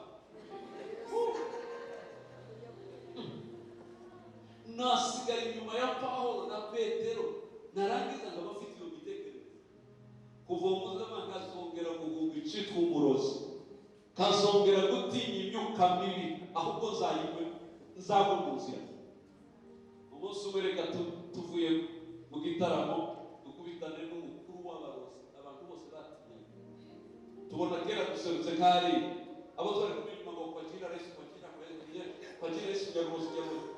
nasigara inyuma ya Pawulo na Petero, narangiza nkaba mfite iyo mitekerereze. Kuva uwo nkazongera guhunga icitwa umurozi, kazongera gutinya imyuka mibi, ahubwo nzayigwe nzagwe mu nzira. Umunsi umwe reka tuvuye mu gitaramo, dukubitane n'umukuru w'abarozi, abantu bose batinyaga. Tubona kera duserutse nk'ari abo twari kumwe inyuma ngo kwa jina Yesu, kwa jina, kwa jina Yesu, nyaruzi, nyaruzi.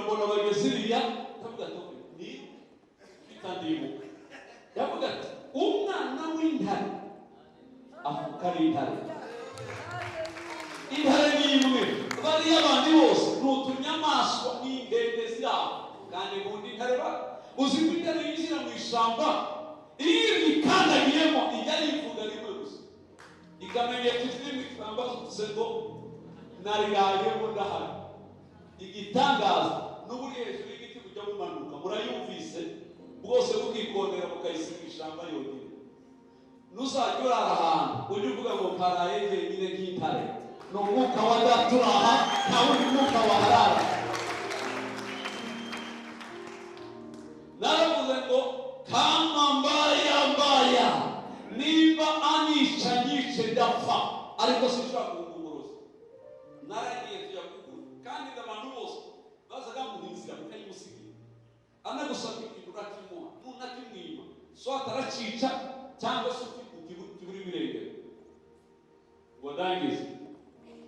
Mbona bageze iriya, ndavuga ati ni bitandibuka. Ndavuga ati umwana w'intare avuka ari intare. Intare ni imwe, bariya bandi bose ni utunyamaswa n'inkende zabo. Kandi nkunda intare. Ba uzi ko intare yinjira mu ishyamba, iyo ikandagiyemo ijya yivuga rimwe gusa, ikamenyesha iziri mu ishyamba zose ngo narirayemo, ndahari. Igitangaza, n'ubu uri hejuru y'igiti kujya mumanuka murayumvise bwose, bukikondera mukayisiga ishyamba yonyine. Nuzajya urara ahantu, ujye uvuga ngo mparaye jyenyine nk'intare. Ni umwuka wa Data uraha, nta wundi mwuka waharara. Naravuze ngo kama mbaya mbaya, niba anica nyice ndapfa, ariko sinshobora guhunga umurozi. Naragiye tujya kugura, kandi abantu bose bazaga muha inzira mukayimusigira. Anagusaba ikintu urakimuha, nunakimwima so ataracica cyangwa se ukibura ibirengero. Ngo ndangize,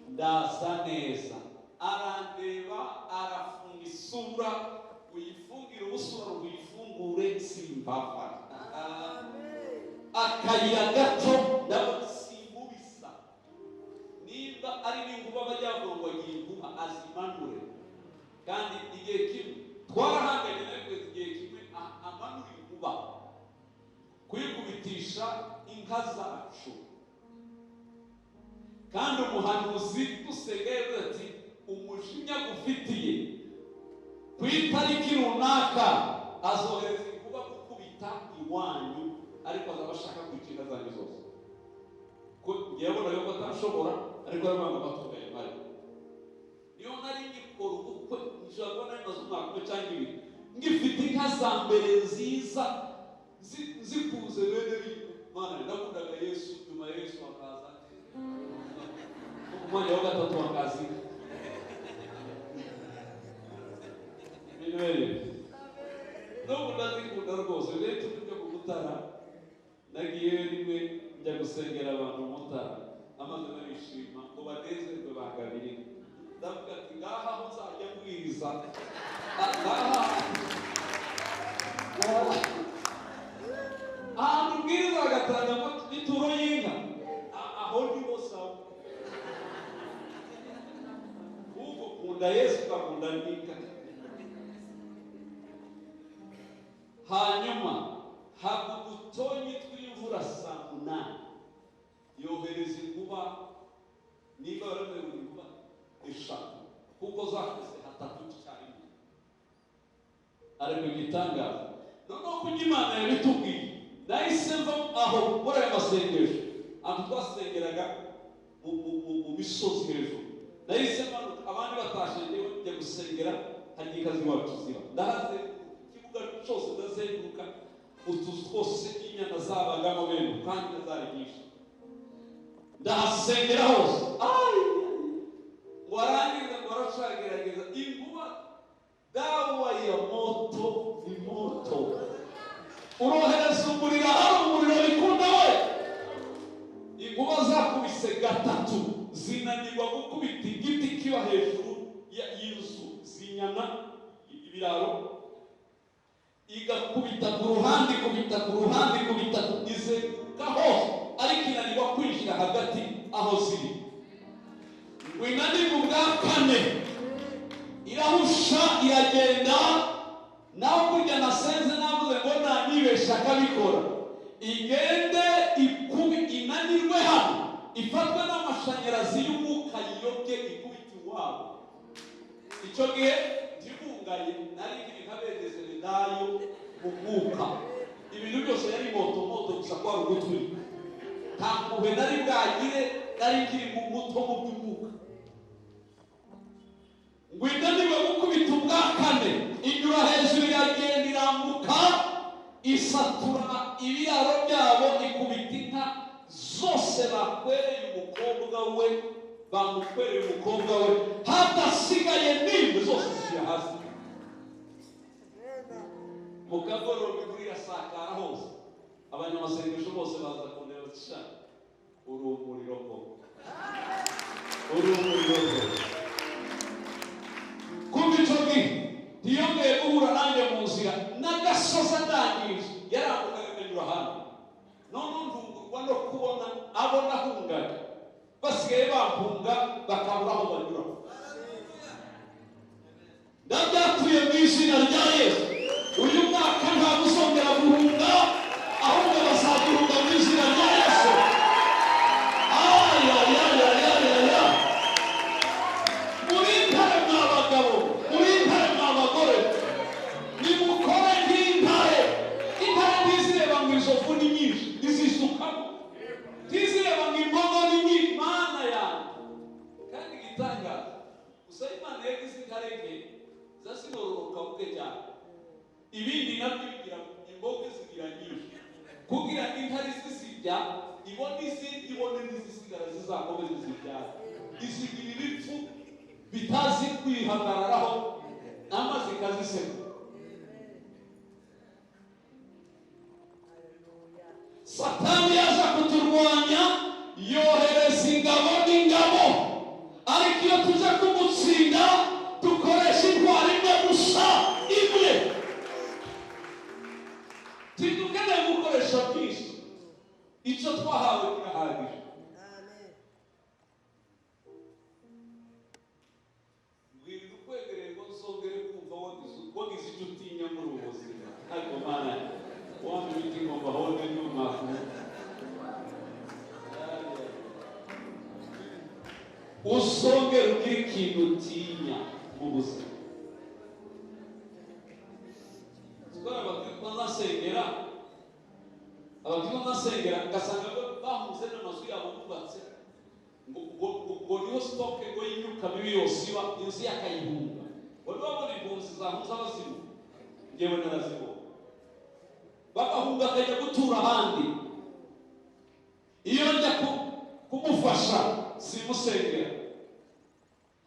ndaza neza, arandeba, arafunga isura. Uyifungire ubusura, uyifungure, simbava. Akayira gato ndabona simbubisa. Nimba ari n'inkuba, bajya bavuga ngo agiye inkuba azimanure. Kandi igihe kimwe twarahanganye nawe, kugeza igihe kimwe amanura inkuba kuyikubitisha inka zacu. Kandi umuhanuzi dusenga yavuze ati umujinya gufitiye, ku itariki runaka azohereza inkuba gukubita iwanyu, ariko azaba ashaka kwica inka zanyu zose. Ko yabonaga ko atashobora, ariko aravuga ngo amatungo yawe. Niyo nari ngikora ubukwe, nshobora kuba nari maze umwaka umwe cyangwa 2 ngifite inka za mbere nziza zikunze bene Mana. Nakundaga Yesu, nyuma Yesu akaza, umwanya wa gatatu wakazi n'ubu ndazikunda rwose. Rero tujya ku Mutara, nagiye rimwe njya gusengera abantu mu Mutara, amaze barishima ngo banezerwe bangabire. Ndavuga ati ngaha aho nzajya mbwiriza, ngaha ahantu mbwiriza bagatanga ituro y'inka, aho niho sawa. Ahubwo kunda Yesu ukakunda n'inka. Hanyuma hagwa udutonyi tw'imvura saa 8, yohereza inkuba, niba baravuye ngo inkuba 3, kuko zakubise hatatu icyarimwe. Ariko igitangaza noneho kuko Imana yabitubwiye, nahise mva aho muri ayo masengesho, ahantu twasengeraga mu misozi hejuru, nahise manuka abandi batashe, njyewe njya gusengera hari inka iwacu ziba. Ndahazenguruka ikibuga cyose, ndazenguruka utuzu twose n'inyana zabagamo bene, kandi inka zari nyinshi, ndahasengera hose. Ngo arangize ngo aracagerageza inkuba, dawa ya moto ni moto. Urohereza umuriro, hari umuriro bikunda we. Inkuba zakubise gatatu, zinanirwa gukubita igiti kiba hejuru y'inzu, zinyana ibiraro, igakubita ku ruhande, ikubita ku ruhande, ikubita, izenguruka hose, ariko inanirwa kwinjira hagati aho ziri. Ngo inanirwe ubwa kane, irahusha iragenda. Naho kurya nasenze navuze ngo nanibesha akabikora, igende ikubi inanirwe hano, ifatwe n'amashanyarazi y'umwuka yiyobye, ikubita iwabo. Icyo gihe ndibungaye, nari nkiri nka bene Zebedayo mu mwuka, ibintu byose yari moto moto gusa, kwari ugutwi, nta mpuhwe nari bwagire, nari nkiri mu muto mu by'umwuka. Ngo inanirwe gukubita ubwa kane, inyura hejuru iragenda irambuka, isatura ibiraro byabo, ikubita inka zose bakwereye umukobwa we, bamukwereye umukobwa we, hadasigaye n'imwe, zose zishyira hasi. Mu kagoroba imvura irasakara hose, abanyamasengesho bose baza kundeba bati sha uri umuriro koko, uri umuriro koko. Kumva icyo gihe Abo nahungaga basigaye bampunga, bakabura aho banyura. Ndabyatuye mu izina rya Yesu, uyu mwaka ntabwo uzongera guhunga, ahubwo bazaguhunga mu izina rya Yesu. Ayayayayayaya, muri intare mwa bagabo, muri intare mwa bagore, nimukore nk'intare. Intare ntizireba ngo inzovu ni nyinshi, ntizisukamo, ntizireba ngo imbogo ni nyinshi. Mana yanjye! Kandi igitangaza gusa, Imana yagize intare nke zasigororoka buke cyane, ibindi nabyo bigira imbogo zigira nyinshi, kugira ngo intare zizirya ibone izindi, ibone n'izisigara zizakomeze zibyara. Izigira ibipfu bitazi kwihagararaho, amazi ikaziseka. Satani yaza kuturwanya, yohereza ingabo n'ingabo, ariko iyo tuza kumutsinda dukoresha intwaro imwe gusa, imwe. Ntidukeneye gukoresha byinshi, icyo twahawe kirahagije. Mbwira ukwegereye ngo nsongere kumva wagize icyo utinya muri ubu buzima. Ariko Mana, wampa imiti ngo mbahonde n'umwaku. Usongere ugire ikintu utinya mu buzima. Twari abakristo nasengera ngasanga bahunze n'amazu yabo bubatse, ngo niho stock ngo y'imyuka mibi yose iba, inzu yakayihunga. Wari wabona impunzi zahunze abazimu? Njyewe narazibonye, bagahunga akajya gutura ahandi. Iyo njya kumufasha simusengera,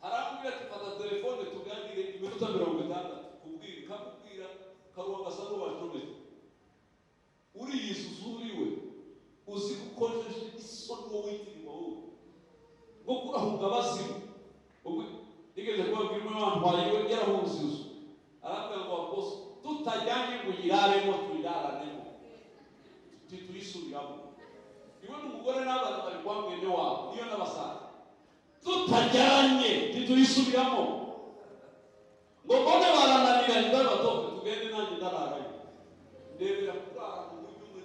harambwira ati: "Fata telefone tuganire iminota 60." Kubwira kamubwira karuwa gasa n'uwacometse. Uriyizuza uriwe, uzi ko ukojeje isoni wowe witirirwa wowe ngo kurahunga abazimu. Ubwo nigeze kubabwira umwe wantwaye iwe, yarahunze inzu, arambwira ngo: "Apostle, tutajyanye ngo uyiraremo, tuyiraranemo, tituyisubiramo." Iwe n'umugore n'abana bari kwa mwene wabo, niyo n'abasaza. Tutajyanye tituyisubiramo. Ngo mbone barananiranye, ndabatoke tugende, nanjye ndararayo, ndebera kurara mu buryo umwe.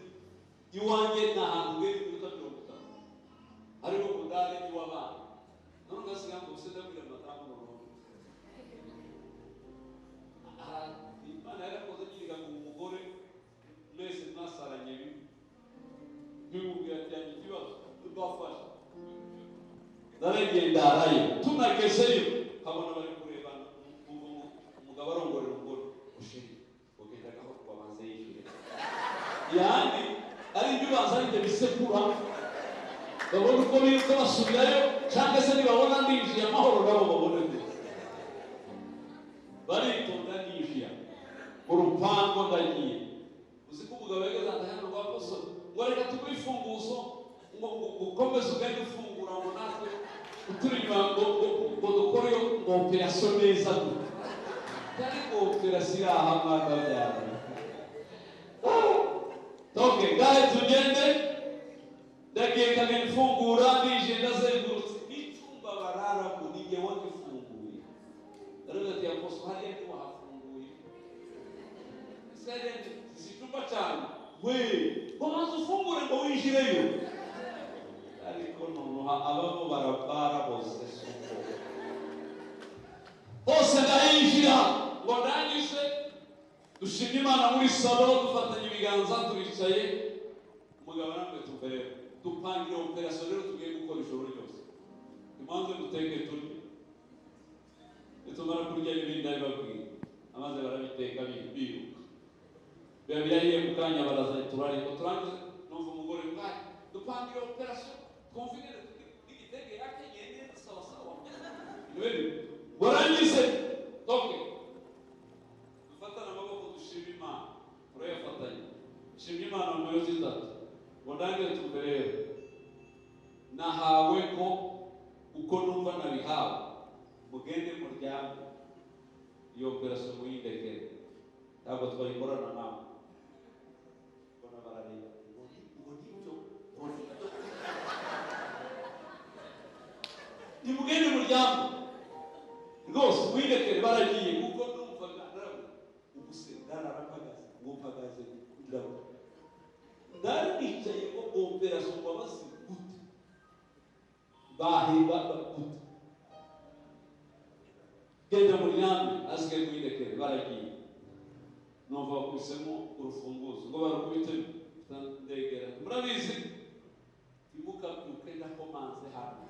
Iwanjye ni ahantu ugenda iminota 30, ariko ngo ndare iw'abana none ugasiga ngo use. Ndabwira madamu noneho, Imana yarakoze nyiriga ngo umugore mwese mwasaranye bibi, bimubwira ati: "Yanjye ikibazo bafashe." Ndarengeye ndarayo, tunagezeyo nkabona bari kurebana. Umugabo arongorera umugore: "Usheri, ugenda gahoro, babanze yishyure." Yani ari ibyo ubanza ari ibyo bisekura, babona uko biruka basubirayo, cyangwa se nibabona ndinjiye amahoro nabo babone gute. Baritonda, ninjira mu rupango ndagiye. Uzi ko umugabo yageze hano rwa koso ngo: "Reka tuguhe imfunguzo ngo ukomeze ugende ufungura, ngo natwe uturi inyuma ngo dukore iyo ngo opération neza gute." Ariko opération iri aha mwaka byawe. Toke ngahe tugende. Ndagiye nkagenda mfungura, ndije, ndazengurutse n'icyumba bararamo, nijye wagifunguye. Ndavuga ati: "Apostle, hariya ntiwahafunguye?" Ese hariya si icyumba cyanyu we? Ngo banza ufungure ngo winjireyo. Ariko noneho abamo baraboze suko hose, ndayinjira ngo ndangije dushimye Imana. Muri salon dufatanye ibiganza, turicaye. Umugabo arambwira: "Tuve rero, dupangira opération rero tugiye gukora ijoro ryose. Tumanze duteke turye, nitumara kurya ibindi ndabibabwira." Amaze barabiteka, biruka, biba birahiye mu kanya, baraza turarya. Ngo turangize numva umugore mwayi: "Dupangira opération, twumva ingene n'igitenge yakenyeye neza." Sawa sawa, ngo rangize toke dufatane amaboko dushima Imana. Turayafatanya, dushima Imana mu minota 3. Ngo ndangire: "Tumve rero, nahawe ko uko numva nabihawe, mugende muryame, iyo opération muyindekere, ntabwo twayikorana nawe." Mbona barareba ngo nibyo, ngo nibyo. Rwose mwindekere, baragiye, kuko numvaga naravuga ubu se ndarara mpagaze, ngo mpagaze ndabona ndari nicaye, ngo opération ngo basi gute baheba gute, genda muryame, asigaye mwindekere. Baragiye, numva bakubisemo urufunguzo ngo barukubite, ndegera. Murabizi, ntimukabyuke ndakomanze hano,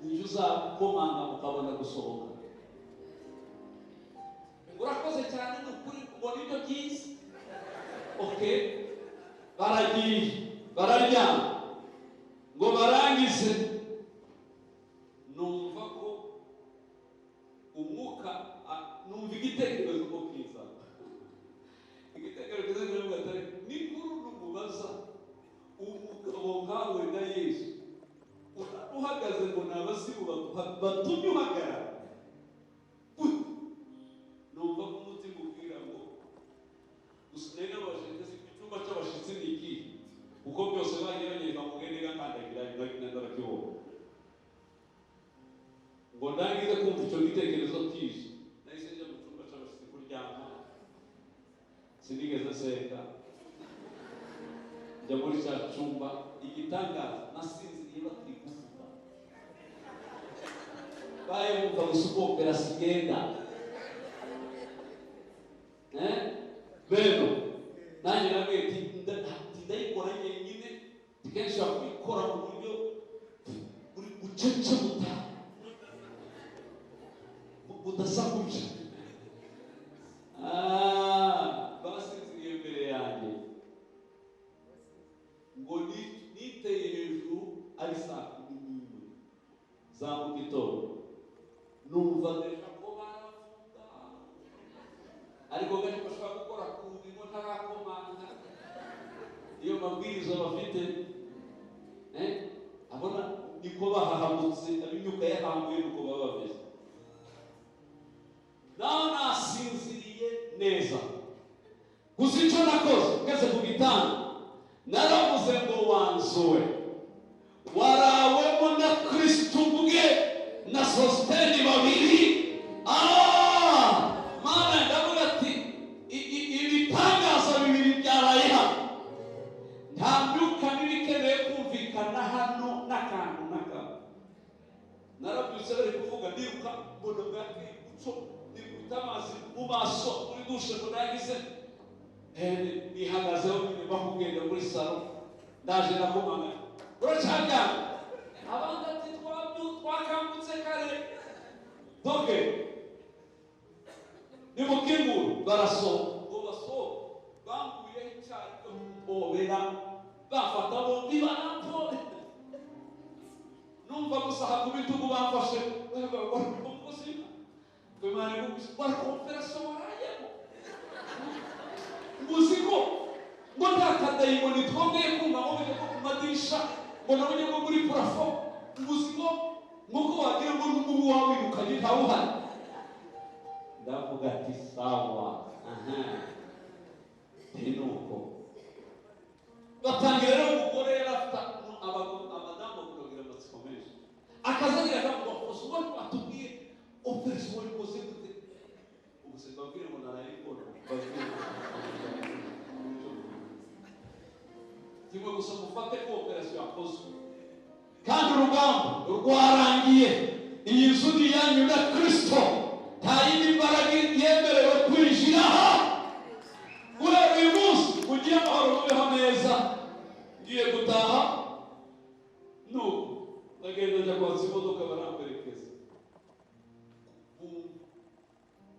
nijye uzakomanga mukabona gusohoka. Ngo urakoze cyane, ni ukuri, ngo nibyo byiza. Okay, baragiye bararyama, ngo barangize numva ko umwuka numva igitekerezo ko kiza, igitekerezo kiza kiravuga ati: "Ni kuri numubaza umugabo nkawe na Yesu uhagaze ngo ni abasimu batumye uhagarara gute?" Numva ko umutima ubwira ngo gusa nari nabajije: "Icyumba cy'abashyitsi ni ikihe?" Kuko byose bagiye banyereka ngo ngende ngakandagira, ndarakibona. Ngo ndangize kumva icyo gitekerezo kije, nahise njya mu cyumba cy'abashyitsi kuryama, sinigeze nsenga, njya muri cya cyumba. Igitangaza, nasinziriye bakiri kuvuga, baye bumva gusa uko opération igenda. Beno nanjye nabwiye ati ndayikora njyenyine, kenshi ushobora kuyikora mu buryo buri bucece budasakuje. Basinziriye imbere yanjye, ngo niteye hejuru ari saa 11 za mu gitondo, numva déjà ko baravuga, ariko gake bashobora gukora ku rugi ngo ntarakomanga. Iyo mabwiriza bafite, abona niko bahahamutse, ab'imyuka yahambuye, nuko baba bameze. Naho nasinziriye neza, gusa icyo nakoze ngeze ku gitanda, naravuze ngo: "Wanzuwe warawemo na Kristo ubwe na Sositeni babiri." Mana, ndavuga ati ibitangaza bibiri byaraye hano, nta myuka mibi ikeneye kumvikana hano n'akantu n'akantu. Narabyutse bari kuvuga, ndiruka, mbona bwakeye guco, nikubita amazi mu maso muri douche, ngo nagize nihagazeho nyine bakugenda muri salon, ndaje ndakomanga: "Uracaryama?" Abandi ati: "Twakangutse kare." Doke nimukingure, barasohoka. Ngo basohoke, banguyeho icyayi cyo kumpobera, bafata bombi barampobera, numva gusa ku bitugu bamfashe ubuzima. Barakonferasiyo warayemo, uzi ko ngo nta kadayimoni twongeye kumva, ngo bijya ko ku madirisha, ngo nabonye ngo muri plafond, uzi ko nk'uko wagira ngo n'umubu wawirukanye ntawuhari. Ndavuga ati: "Sawa." Aha ni nuko batangira rero. Umugore yari afite abadamu bakunda kugira amatsiko menshi, akazagira akavuga ngo: "Ubwo batubwiye opération wayikoze gute?" Ubu se mbabwire ngo narayikora? Mbabwire kimwe gusa, mufate ko opération yakozwe kandi urugamba rwarangiye. Iyi nzu ni iyanyu na Kristo, nta yindi mbaraga yemerewe kwinjiraho. Guhera uyu munsi mugire amahoro, mubeho neza, ngiye gutaha. Nuko ndagenda njya kwatsa imodoka, baramperekeza.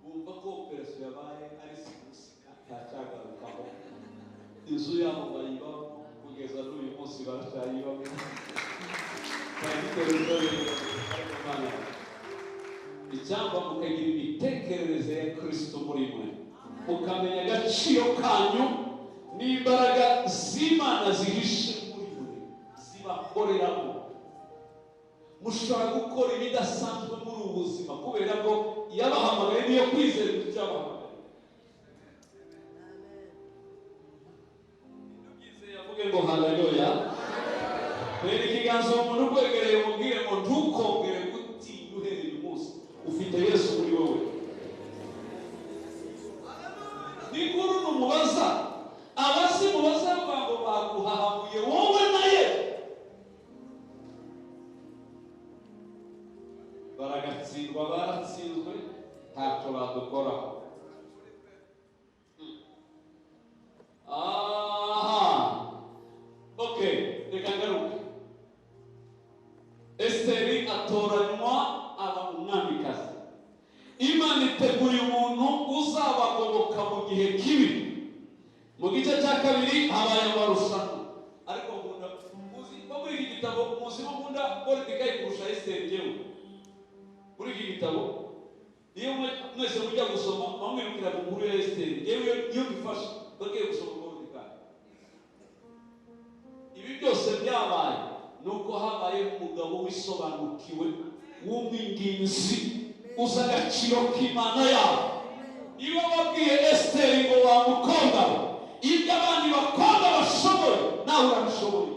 Bumva ko opération yabaye ari simusika, ntacyagarukaho. Inzu yabo bayibamo kugeza n'uyu munsi, baracyayibamo. Baragitera. Icyangwa mukagira imitekerereze ya Kristo muri mwe, mukamenya agaciro kanyu n'imbaraga z'Imana zihishe muri mwe zibakoreramo, mushobora gukora ibidasanzwe muri ubu buzima, kubera ko yabahamagaye niyo kwizera icyo yabahamagaye. Ubyizeye avuge ngo: "Haleluya." Tera ikiganza uwo muntu ukwegereye, umubwire ngo: "Ntukongere." Gutsindwa baratsinzwe, ntacyo badukoraho. Aha, okay, reka ngaruke. Esiteri atoranywa aba umwamikazi. Imana iteguriye umuntu uzabagoboka mu gihe kibi. Mu gice cya kabiri habaye amarushanwa, ariko nkunda muzi ko muri iki gitabo, muzi ko nkunda Moridekayi kurusha Esiteri. Njyewe muri iki gitabo, iyo mwese mujya gusoma bamwirukira mu nkuru ya Esiteri, njyewe iyo mbifashe bagiye gusoma Moridekayi. Ibi byose byabaye nuko habaye umugabo wisobanukiwe, w'umwinginzi, uzi agaciro k'Imana yabo. Niba wabwiye Esiteri ngo: "Wa mukobwa we, ibyo abandi bakobwa bashoboye nawe urabishoboye,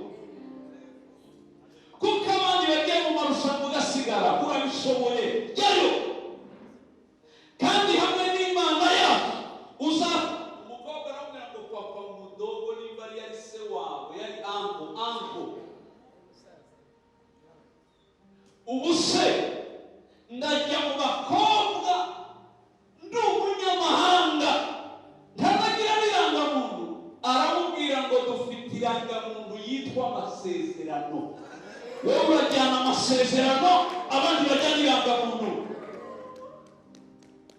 kuko abandi bagiye mu marushanwa ugasigara, urabishoboye, jyayo, kandi hamwe n'Imana yacu uza." Umukobwa aramubwira ngo: "Papa mudogo," nimba yari se wabo, yari uncle, uncle, "ubu se ndajya mu bakobwa ndi umunyamahanga, ntanagira n'irangamuntu?" Aramubwira ngo: "Dufite irangamuntu yitwa amasezerano. Wowe urajyana amasezerano, abandi bajyana irangamuntu."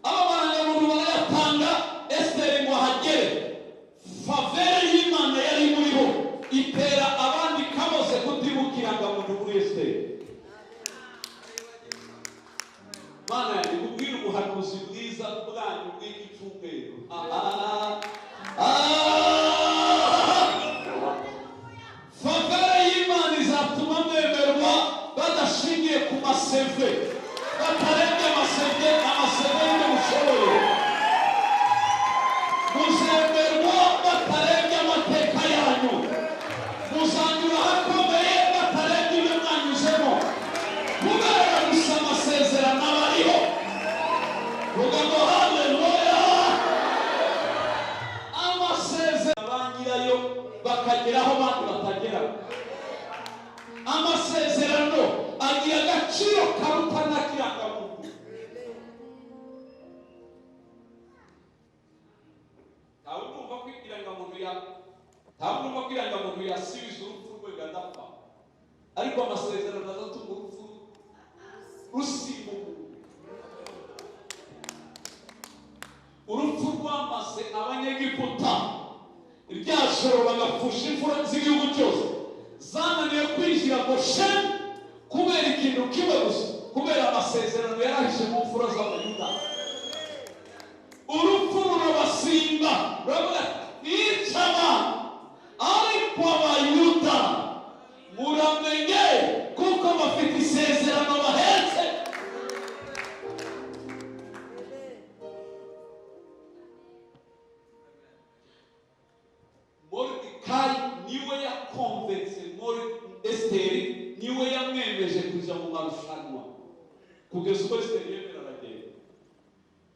Aba barangamuntu barayatanga. Esiteri ngo ahagere, faveur y'Imana yari imuriho itera abandi kaboze kutibuka irangamuntu kuri Esiteri. Mana yanjye, kubwira ubuhanuzi bwiza bwanyu bw'iki cyumweru. Faveur y'Imana izatuma mwemerwa badashingiye ku ma CV, batarebye ama CV, ama CV y'ibyo mushoboye. Muzemerwa batarebye amateka yanyu, muzanyura ahakomeye batarebye ibyo mwanyuzemo, kubera gusa amasezerano aba ariho. Vuga ngo haleluya! Amasezerano, ba nyirayo bakagera aho abandi batagera. Amasezerano agira agaciro karuta n'akirangamuntu. Ntawe ndumva ko irangamuntu ya, ntawe ndumva ko irangamuntu yasubiza urupfu rwe adapfa, ariko amasezerano azatuma urupfu rusimba umuntu. Urupfu rwamaze Abanyegiputa rya joro, bagapfusha imfura z'igihugu cyose, zananiwe kwinjira Gosheni kubera ikintu kimwe gusa, kubera amasezerano yarahishe mu mfura z'Abayuda. Urupfu rurabasimba, ruravuga: "Nica abantu, ariko Abayuda muramenye, kuko bafite isezerano bahetse." Moridekayi niwe yakonvense muri Esiteri, niwe yamwemeje kuja mu marushanwa, kugeza ubwo Esiteri yemera aragenda.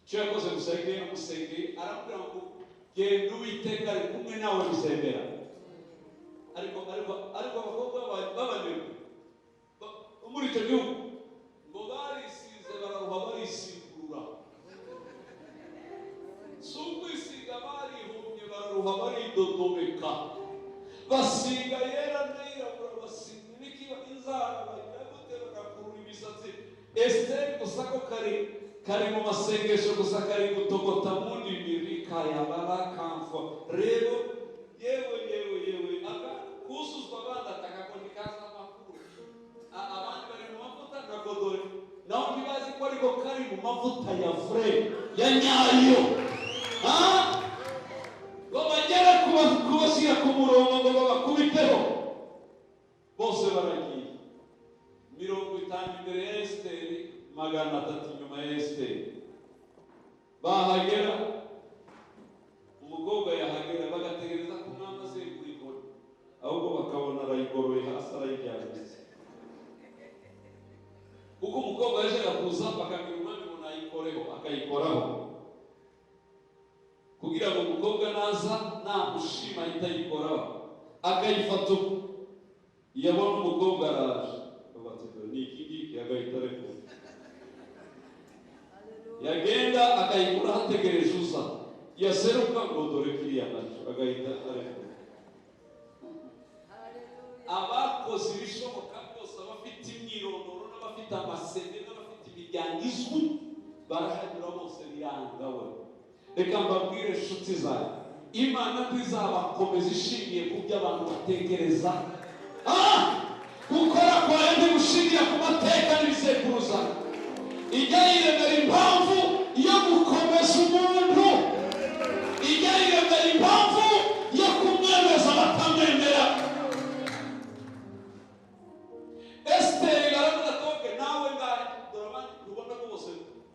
Icyo yakoze gusa, yagiye yamusengeye, aramubwira ngo: "Genda, Uwiteka ari kumwe nawe, bizemera." Ariko abakobwa b'Abanebwe bo muri icyo gihugu ngo barisize, bararuha, barisigura. Si ukwisiga, barihumye, bararuha, baridodomeka, basiga yera n'ayirabura, basiga ibikiba, inzara, bagira gute, bagakurura imisatsi. Esiteri gusa ko kari kari mu masengesho gusa, kari gutogota mu ndimi rikayabara kamfwa. Rero yewe, yewe, yewe, aka kuzuzwa abandi ataka ko ntikaza amakuru. Abandi bari mu mavuta na godore, naho ntibazi ko ariko kari mu mavuta ya vrai, ya nyayo. Ah? Ngo bagere kubashyira ku murongo ngo babakubiteho, bose baragiye, 50 imbere ya Esiteri, 300 inyuma ya Esiteri. Bahagera, umukobwa yahagera, bagategereza ko umwami azegura inkoni, ahubwo bakabona arayigoroye hasi, arayiryamitse, kuko umukobwa yajyaga kuza bakabwira umwami ngo nayikoreho, akayikoraho kugira ngo umukobwa naza namushima ahita ayikoraho, akayifata uko. Iyo abona umukobwa araje, bati: "Dore ni iki ngiki," agahita arekura. Yagenda akayikura hategereje uza, yaseruka ngo dore kiriya nacyo, agahita arekura. Abakoze ibishoboka byose, abafite imyirondoro n'abafite amasende n'abafite imiryango izwi, barahanyura bose biranga. We, reka mbabwire inshuti zawe, Imana ntizabakomeza ishingiye ku byo abantu batekereza. Gukora kwawe ntibushingiye ku mateka n'ibisekuruza. Ijya yiremera impamvu yo gukomeza umuntu, ijya yiremera impamvu yo kumwemeza batamwemera. Esiteri baravuga toke nawe ngahe, dore abandi ntubona ko bose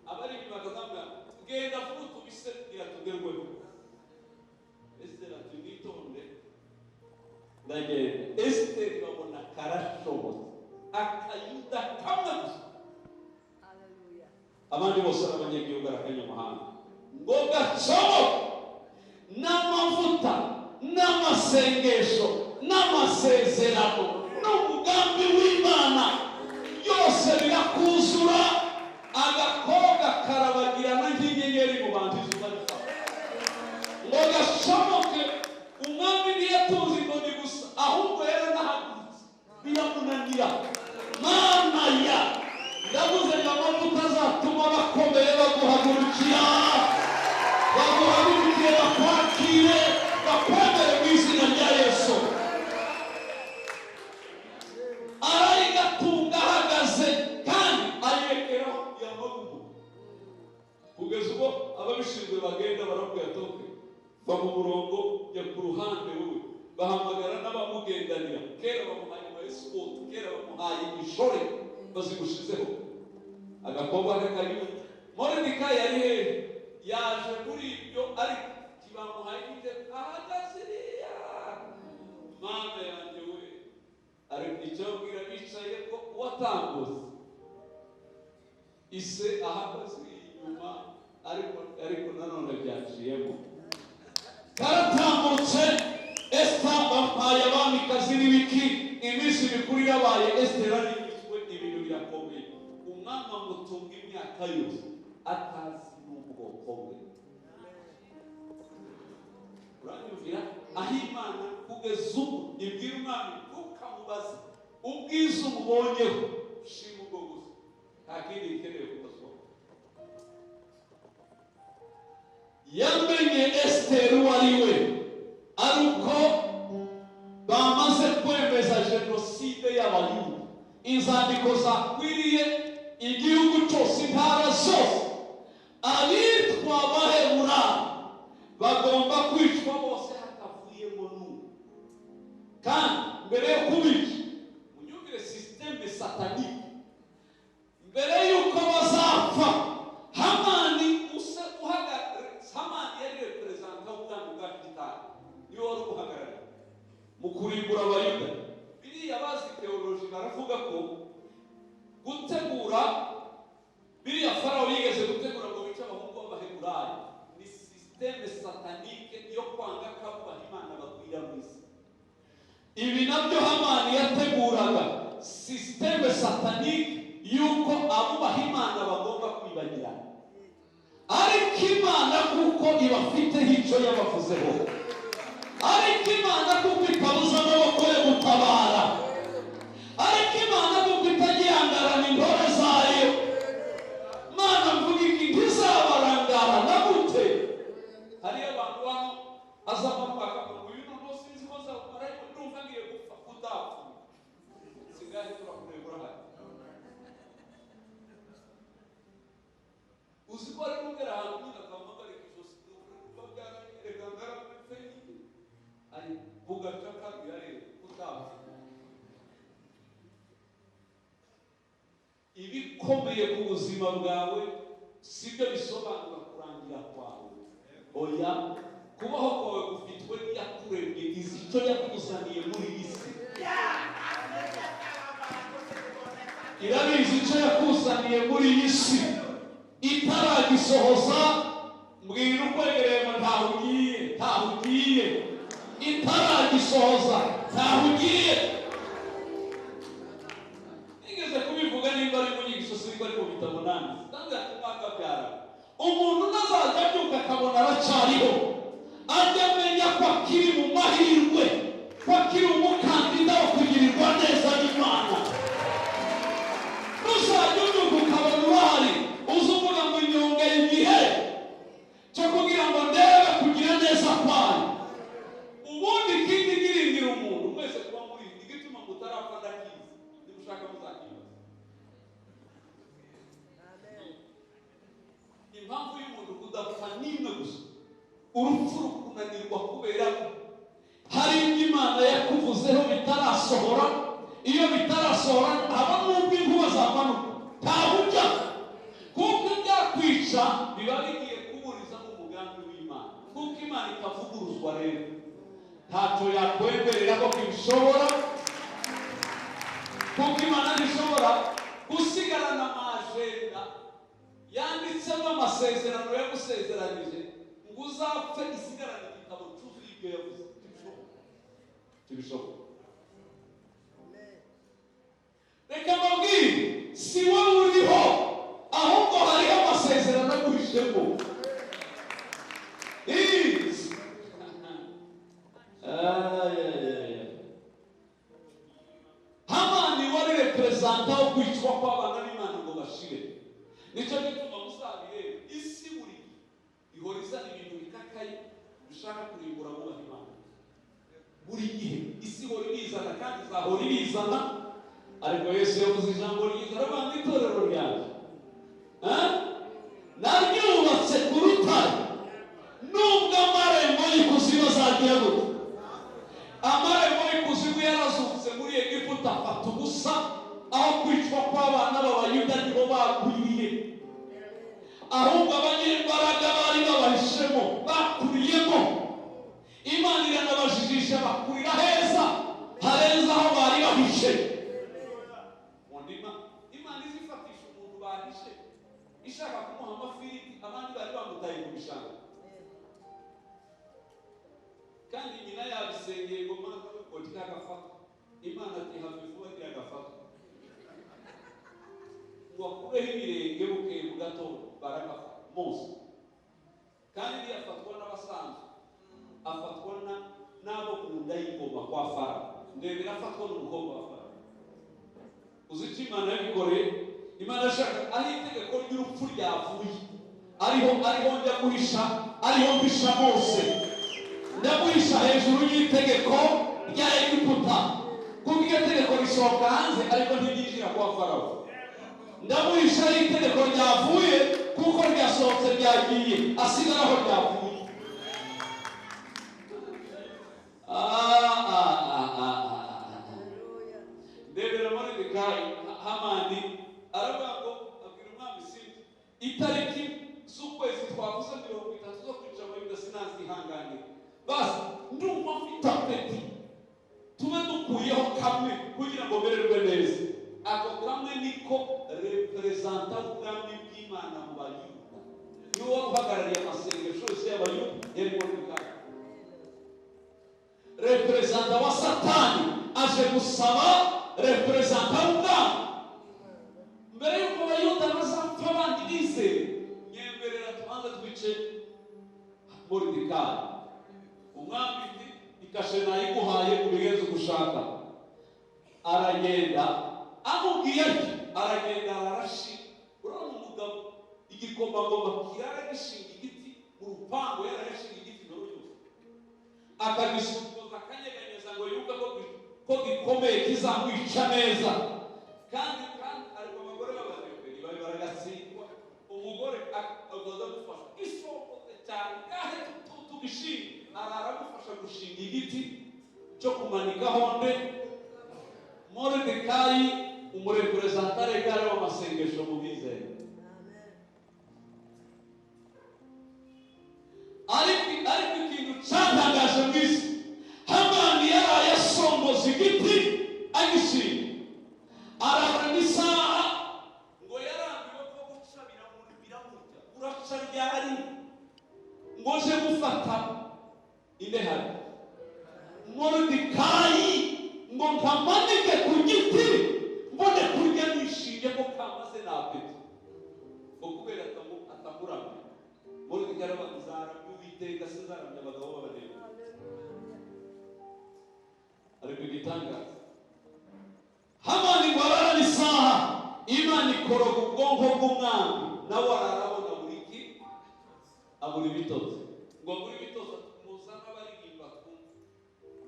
abari inyuma bakazamubwira genda vuba utubise kugira tugerweho. Esiteri ati mwitonde, ndagenda. Esiteri babona karashobotse, akayuda kamwe gusa, abandi bose ari abanyagihugu, ari akanyamahanga, ngo gacoboke n'amavuta n'amasengesho n'amasezerano n'umugambi w'Imana byose birakuzura. Agakobwa karabagirana nk'inyenyeri mu bantu izuba rifata, ngo gashoboke. Umwami ntiyatunze inkoni gusa, ahubwo yaranahagurutse biramunanira. Mana ya, ndavuze ngo amavuta azatuma bakomeye baguhagurukira, baguhagurukire, bakwakire, bakwemere mu izina rya Yesu. Arayigatunga ahagaze kandi ayirekeraho yamagumu, kugeza ubwo ababishinzwe bagenda baramubwira toke va mu murongo, jya ku ruhande wowe. Bahamagara n'abamugendanira. Kera bamuhaye ama escort, kera bamuhaye ishore bazigushizeho. Agakobwa k'akayuda Moridekayi yari hehe? Yaje muri ibyo, ariko ntibamuhaye ibyo, ahagaze iriya. Mana yanjye we, ariko icyo abwira bicaye ko uwatambutse ise ahagaze inyuma, ariko nanone byaciyemo, karatambutse. Esita bampaye abamikazi n'ibiki, iminsi mikuru yabaye, Esiteri arigizwe, ibintu birakomeye. Umwami amutunga imyaka yose atazi n'ubwoko bwe. Uranyumvira aho Imana kugeza ubu ibwira umwami ntukamubaze ubwiza umubonyeho, shima ubwo gusa, nta kindi gikeneye kubazwaho. Yamenye Esiteri uwo ari we ari uko bamaze kwemeza jenoside y'Abayuda, inzandiko zakwiriye igihugu cyose, intara zose, abitwa Abahebura bagomba kwicwa bose hatavuyemo n'umwe. Kandi mbere yo kubica, munyumvire système satanique, mbere y'uko bazapfa, Hamani use uhagarariye, Hamani yari représentant w'ubwami bwa Shitani, niwe wari ubuhagarariye mu kurimbura Abayuda. Biriya bazi théologie baravuga ko gutegura biriya Farawo yigeze gutegura ngo bice abahungu b'Abaheburayo ni système satanique yo kwanga kabubaha Imana bagwira mu isi. Ibi nabyo Hamani yateguraga, système satanique y'uko abubaha Imana bagomba kwibagirana. Ariko Imana kuko ibafiteho icyo yabavuzeho, ariko Imana kuko itabuza amaboko yo gutabara, ariko Imana kuko itagihangarana intore zayo, Mana mvuga iki, ntizabarangara na gute. Hariyo abantu hano azamanuka akavuga ngo uyu noneho sinzi ko nzawumara, ariko ndumva ngiye gupfa. Udapfuye singahe turakureba, urahari. Uzi ko ari kugera ahantu nyine akamuhagarika ijosi, reka ngarambe nyine, ari bugaca kabiri areba utapfa. Ibikomeye ku buzima bwawe sibyo bisobanura kurangira kwawe. Oya, kubaho kwawe gufitwe n'iyakuremye, izi icyo yakuzaniye muri iyi si, irabizi icyo yakuzaniye muri iyi si itaragisohoza. Mbwira ukwegereye ngo ntaho ugiye, ntaho ugiye, itaragisohoza ntaho ugiye. Nigeze kubivuga, nimba ari mu nyigisho, sinzi ari mu bitabo nanditse, ndabwira ati mwakabyara Umuntu nazajya abyuka akabona aracyariho, ajya amenya ko akiri mu mahirwe, ko akiri umukandida wo kugirirwa neza n'Imana. Nuzajya ubyuka ukabona urahari, uze uvuga ngo inyongeye igihe cyo kugira ngo ndebe kugira neza kwayo. Ubundi ikindi giringira umuntu mwese kuba muri igituma mutarapfa ndakizi, nimushaka muzakibaza. Impamvu y'umuntu kudapfa ni imwe gusa, urupfu rukunanirwa kubera ko hari ibyo Imana yakuvuzeho bitarasohora. Iyo bitarasohora haba n'ubwo inkuba zamanuka ntabujya, kuko ibyakwica biba bigiye kuburizamo umugambi w'Imana. Kuko Imana itavuguruzwa rero, ntacyo yakwemerera ko kibishobora, kuko Imana ntishobora gusigarana amajenda yanditsemo amasezerano yagusezeranije ngo uzapfe isigarane igitabo cyuzuye ibyo yavuze. Tibishoboka. Reka mbabwire, si wowe uriho, ahubwo hariho amasezerano aguhishemo. Hamani wari reperezanta wo kwicwa kw'abana b'Imana ngo bashire. Nicyo gituma muzabirebe, isi buri ihora izana ibintu bikakaye bishaka kurimbura abubaha Imana. Buri gihe isi ihora ibizana kandi izahora ibizana. Ariko Yesu yavuze ijambo ryiza, aravuga ngo itorero ryanjye naryubatse ku rutare, nubwo amarembo y'ikuzimu azagira gute. Amarembo y'ikuzimu yarazutse muri Egiputa afata ubusa, aho kwicwa kw'abana b'Abayuda niho bagwiriye. Ahubwo abanyembaraga bari babahishemo, bakuriyemo. Imana iranabajijisha bakurira heza harenze aho bari bahishe. Imana izifatisha umuntu bahishe ishaka kumuha amafiriti, abandi bari bamutaye mu bishanga. Kandi nyina yabisengeye ngo Mana ngo ntikagafata. Imana ati have vuba ntiragafata, ngo akureho ibirenge bukeye mu gatondo baragafata Mose. Kandi ntiyafatwa n'abasanzwe, afatwa n'abo mu nda y'ingoma kwa Farawo. Ndebera afatwa n'umukobwa wa Farawo. Uzi icyo Imana yabikoreye? Imana ashaka aho itegeko ry'urupfu ryavuye, ariho njya guhisha, ariho mpisha Mose. Ndaguhisha hejuru y'itegeko rya Egiputa, kuko iryo tegeko risohoka hanze ariko ntiryinjira kwa Farawo. Ndaguhisha aho itegeko ryavuye, kuko ryasohotse ryagiye, asigara aho ryavuye. Ndebera Moridekayi, Hamani aravuga ngo abwira umwami sinzi itariki z'ukwezi twavuze 30 zo kwica Abayuda sinazihanganira. Basi ndumva mfite apeti, tube dukuyeho kamwe kugira ngo mererwe neza. Ako kamwe niko reperezanta w'ubwami bw'Imana mu Bayuda, niwe wari uhagarariye amasengesho yose y'Abayuda yari Moridekayi. Reperezanta wa Satani aje gusaba reperezanta w'ubwami mbere y'uko Abayuda bazapfa abandi bizeye, nyemerera tubanze twice Moridekayi. Umwami ati ikashe nayiguhaye ubigenze uko ushaka. Aragenda amubwiye ati, aragenda ararashinga. Urabona umugabo igikomangoma kirara gishinga igiti mu rupango, yararashinga igiti ijoro ryose, akagisongoza akanyeganyeza ngo yumve ko gikomeye kizamwica neza. Kandi ariko abagore b'abadeperi bari baragatsindwa. Umugore akaza gufasha isongoze cyane gahe tugishinga, araragufasha gushinga igiti cyo kumanikaho nde Moridekayi, umureperezanta regare w'amasengesho mu bizera. Ariko ikintu cyatangaje mu isi, Hamani yaraye asongoza igiti agishinga, arara n'isaha ngo yarambiwe ko guca biramurya, uraca ryari ngo nje gufata indehari Moridekayi ngo nkamanike ku giti mbone kurya nishimye ko kamaze na apeti. Ibitangaza. Hamani ngo ararana isaha, Imana ikoroga ubwonko bw'umwami, nawe ararabona buri ki abura ibitotsi. Ngo abura ibitotsi, muzana abaririmba twumve.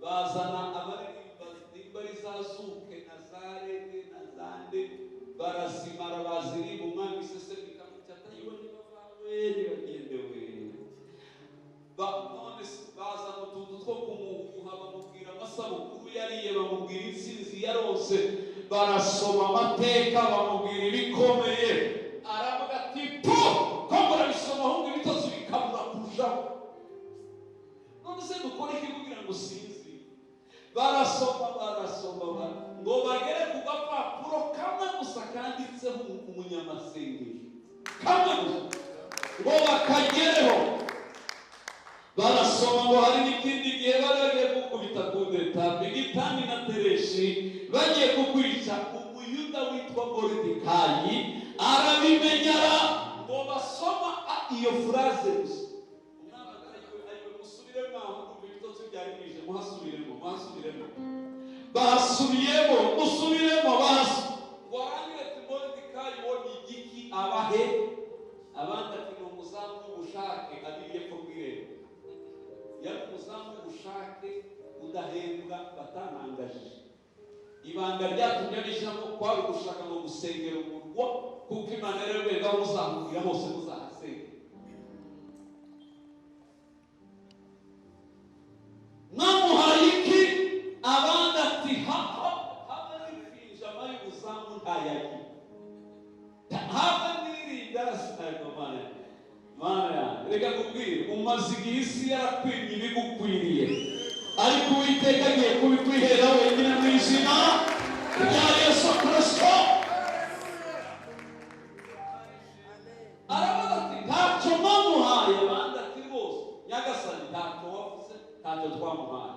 Bazana abaririmba nimba ari za zuke na za rege na za nde, barazimara baziririmba, umwami isesemi ikamuca atayiwe niba bawe ntibagendewe. None bazana utuntu two kumuhuha, bamubwira amasabukuru yariye, bamubwira intsinzi yarose, barasoma amateka, bamubwira ibikomeye. Aravuga ati po ko murabisoma ahubwo ibitotsi bikabura kurushaho. None se dukore iki kugira ngo usinzire? Barasoma barasoma ngo bagere ku gapapuro kamwe gusa kanditseho umunyamasengesho, kamwe gusa ngo bakagereho. Barasoma ngo hari n'ikindi gihe bari bagiye kukubita kudeta, Bigitani na Tereshi bagiye kukwica, Umuyuda witwa Moridekayi arabimenyara. Ngo basoma iyo furaze gusa, umwami ayiwe musubiremo aho ndumva ibitotsi byari bije, muhasubiremo, muhasubiremo. Bahasubiyemo, musubiremo, ngo arangire ati Moridekayi wo ni igiki abahe? Abandi ati ni umuzamu w'ubushake abiriye epfo bw'irembo. Yari umuzamu w'ubushake udahembwa, batanangajije. Ibanga ryatumye abijamo kwari ugushaka ngo gusengera umurwa, kuko Imana yari yabwiye aho muzahurira hose muzahasenga. Mwamuhaye iki? Abandi ati habe n'ifinjama y'ubuzamu ntayagira, habe n'irindasi. Ariko Mana, Mana yanjye, reka nkubwire, umaze igihe isi yarakwimye ibigukwiriye, ariko Uwiteka agiye kubikwihera wenyine mu izina rya Yesu Kristo. Aravuga ati ntacyo mwamuhaye. Abandi ati rwose Nyagasani ntacyo wavuze, ntacyo twamuhaye.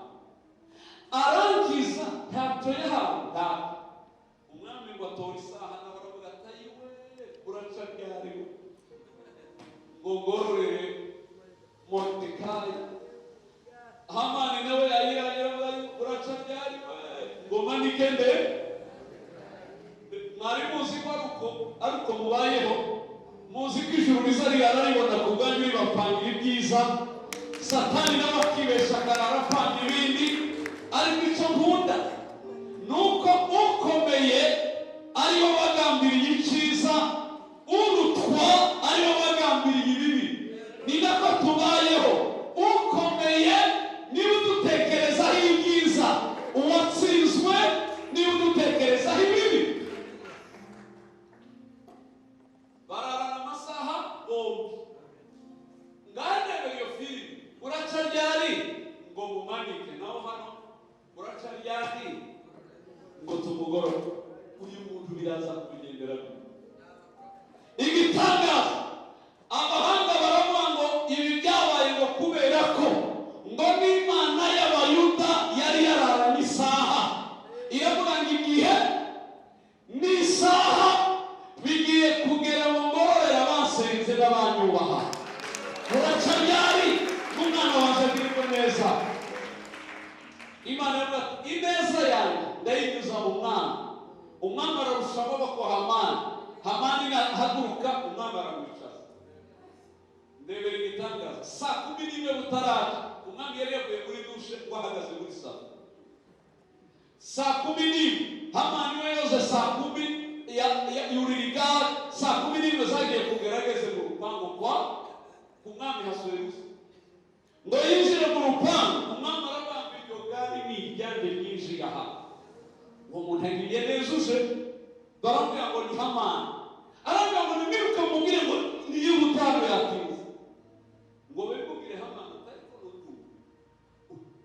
Arangiza ntacyo yahawe, ntacyo. Umwami ngo atora isaha, nawe aravuga ati ayiwe buraca ryariwe ngo ngororere Moridekayi. Hamani nawe yayiranye aravuga buraca ryariwe ngo manike nde. Mwari muzi ko ari uko mubayeho, muzi ko ijuru riza rirararibona ku bwanyu ribapangira ibyiza, Satani nawe akibesha akarara apanga ibindi. Ariko icyo nkunda ni uko ukomeye ariwe wagambiriye icyiza, urutwa ariwe wagambiriye ibibi. Ni nako tubayeho, ukomeye niba udutekerezaho ibyiza, uwatsinzwe niba udutekerezaho ibibi. Bararana amasaha bombi. Ngaho iyo filimi buraca ryari ngo mumanike, naho hano buraca ryari ngo tumugorore. Uyu muntu biraza kubigendera. Igitangaza, abahanga baravuga ngo ibi byabaye ngo kubera ko ngo n'Imana y'Abayuda yari yararanye isaha, iravuga ngo igihe n'isaha bigiye kugera ngo ngororere abasenze n'abanyubaha. Buraca ryari n'umwana wanjye agirirwe neza. Imana iravuga ati ineza yanjye ndayinyuza mu mwami. Umwami ararusha amaboko Hamani, Hamani ahaguruka, umwami aramwicaza. Ndebera igitangaza, saa 11 butaraca, umwami yari yavuye muri dushe ngo ahagaze muri salo. Saa 11 Hamani we yoze saa 10 yurira igare, saa 11 zagiye kugera ageze mu rupangu kwa ku mwami Hasuwerusi. Ngo yinjire mu rupangu, umwami arabamba iryo gare ni iryanjye ryinjiye aha. Uwo muntu agiye neza uje, baramubwira ngo ni Hamani. Arabwira ngo nimwiruke mubwire ngo niyo ubutaha yatinze. Ngo babimubwire Hamani ariko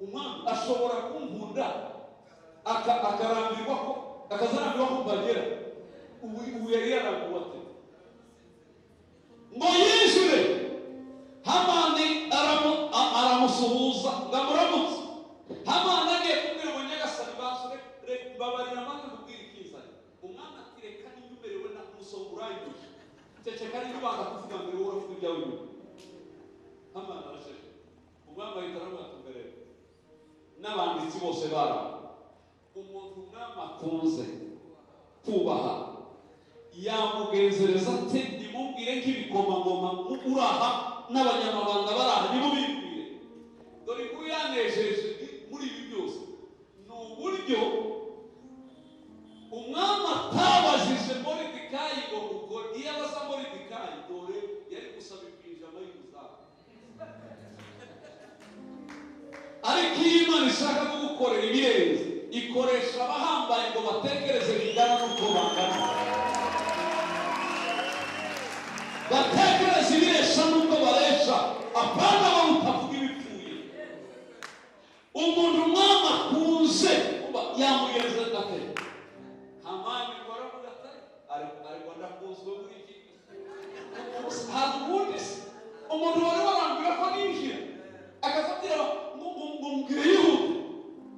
umwami ashobora kunkunda akarambirwa ko akazarambirwa ko mbagera. Ubu yari yarambuwe ate? Ngo yinjire, Hamani aramusuhuza ngo amuramutse. Hamani agiye kubwira ngo Nyagasani bansure mbabarira maze kubwira ikizanye. Umwami ati reka niba umerewe na umusonga urangije, ceceka niba ubanza kuvuga mbere wowe uravuga ibyawe nyuma. Hamani araceceka. Umwami ahita aramubwira ati mbere n'abanditsi bose baraho. Umuntu umwami akunze kubaha yamugenzereza ate? Nimubwire nk'ibikomangoma uraha n'abanyamabanga baraha, nimubibwire. Dore inkuru yanejeje muri ibi byose ni uburyo umwami atabajije Moridekayi ngo ukore. Iyo abaza Moridekayi, dore yari gusaba ipijama y'umuzamu. Ariko iyo Imana ishaka kugukorera ibirenze, ikoresha abahambaye ngo batekereze bingana n'uko bangana, batekereze ibiresha n'uko baresha, apana wowe utavuga ibipfuye. Umuntu umwami akunze kuba yamugereza ate? Hamani ngo aravuga ati: "Ariko ndakunzwe muri iki." Hari ubundi se umuntu wari warambwira ko ninjira akafatira ngo mbwire yihute?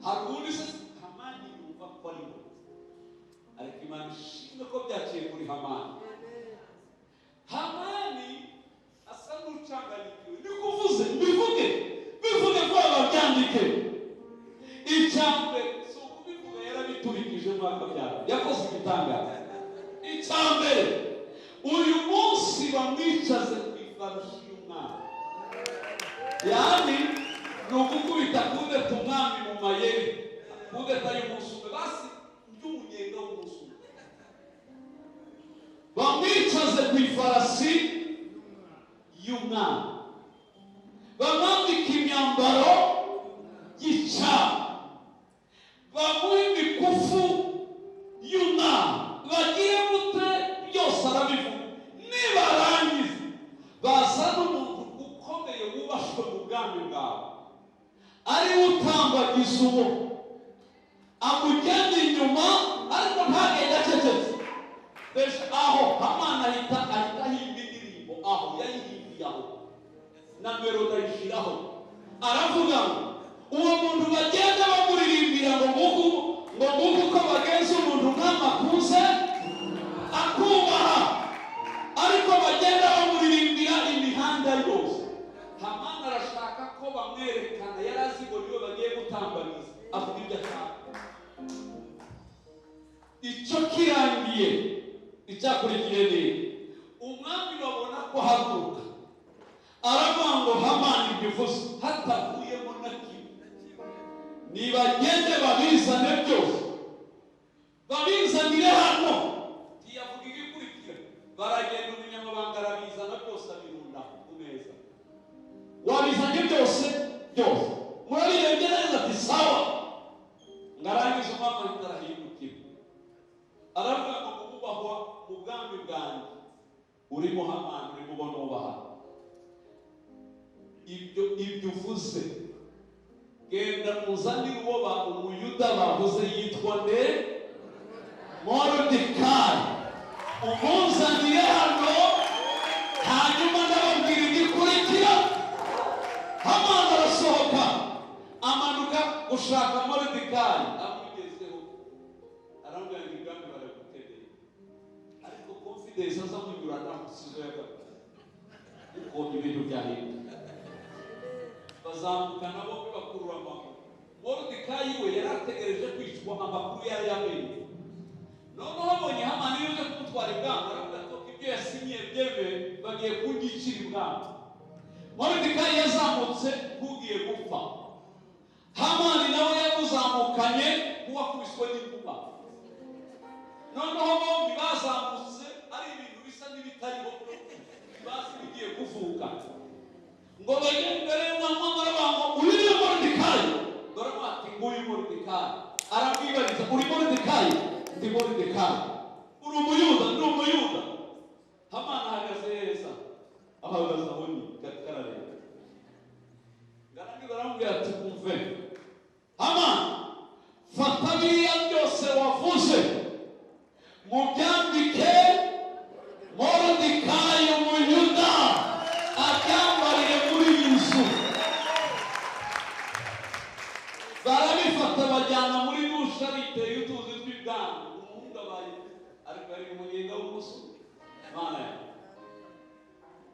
Hari ubundi se? Hamani yumva ko ari we, ariko Imana ishimwe ko byaciye kuri Hamani. Hamani asa n'ucanganyikiwe. Niko uvuze, bivuge, bivuge ko babyandike. Icya mbere si ukubivuga, yarabiturikije mwaka byaro, yakoze igitangaza. Icya mbere, uyu munsi bamwicaze ku ifarashi y'umwami, yani ni ugukubita kudeta umwami mu mayeri, kudeta y'umunsi umwe, basi ry'umunyenga w'umunsi umwe. Bamwicaze ku ifarasi y'umwami, bamwambika imyambaro y'icyaha, bamuha imikufu y'umwami, bagire gute, byose arabivuga. Nibarangiza bazana umuntu ukomeye wubashwe mu bwami bwawe, ariwe utambagiza uwo, amugenda inyuma, ariko ntagende acecetse. Mbese aho Hamani ahita ahimba indirimbo, aho yayihimbiye aho na melodi ayishyiraho, aravuga ngo uwo muntu bagenda bamuririmbira ngo nguku, ngo nguku uko bagenza umuntu umwami akuze akubaha, ariko bagenda bamuririmbira imihanda yose. Hamani arashaka ko bamwerekana, yari azi ngo niwe bagiye gutambagiza, avuga ibyo ashaka. Icyo kirangiye, icyakurikiye ni umwami babona ko ahaguruka, aravuga ngo: "Hamani, ibyo uvuze hatavuyemo na kimwe, nibagende babizane byose, babizanire hano." Ntiyavuga ibikurikira. Baragenda, umunyamabanga arabizana byose, abirunda ku meza. "Wabizanye byose?" "Byose." "Murabirebye neza?" Ati: "Sawa." Ngarangiza umwami ahita arahindukira, aravuga ngo: "Kubahwa mu bwami bwanjye urimo Hamani, urimo ubona ubaha ibyo uvuze, genda uzanire uwo ba Umuyuda bavuze yitwa nde? Moridekayi, umuzanire hano, hanyuma ndababwira igikurikira." Hamani arasohoka, amanuka gushaka Moridekayi. Amugezeho aramubwira ngo: "Ibwami baragukeneye." Ariko confidence aza munyuranaho sizo yagaruka, kuko ibintu byahinduka. Bazamukana bombi, bakurura amaguru. Moridekayi we yari ategereje kwicwa, amakuru yari yamenye. Noneho abonye Hamani yuje kumutwara ibwami, aravuga ko ibyo yasinyiye byemewe, bagiye kunyicira ibwami. Moridekayi yazamutse nk'ugiye gupfa, Hamani nawe yamuzamukanye nk'uwakubiswe n'inkuba. Noneho bombi bazamutse ari ibintu bisa n'ibitariho, bazi bigiye kuvuka. Ngo bajye imbere y'umwami, baravuga ngo: "Uyu ni Moridekayi?" Baravuga ati: "Nguyu Moridekayi." Aramwibariza: "Uri Moridekayi?" "Ndi Moridekayi." "Uri Umuyuda?" "Ndi Umuyuda." Hamani ahagaze heza, ahagaze aho ni karareba. Ngarangiza aramubwira ati: "Umve Hamani, fata biriya byose wavuze, mubyandike Moridekayi Umuyuda, abyambarire muri iyi nzu." Barabifata, bajyana muri dushe, biteye utuzi tw'ibwami. Umuhungu abaye, ariko yari umunyenga w'umusore, Mana yawe.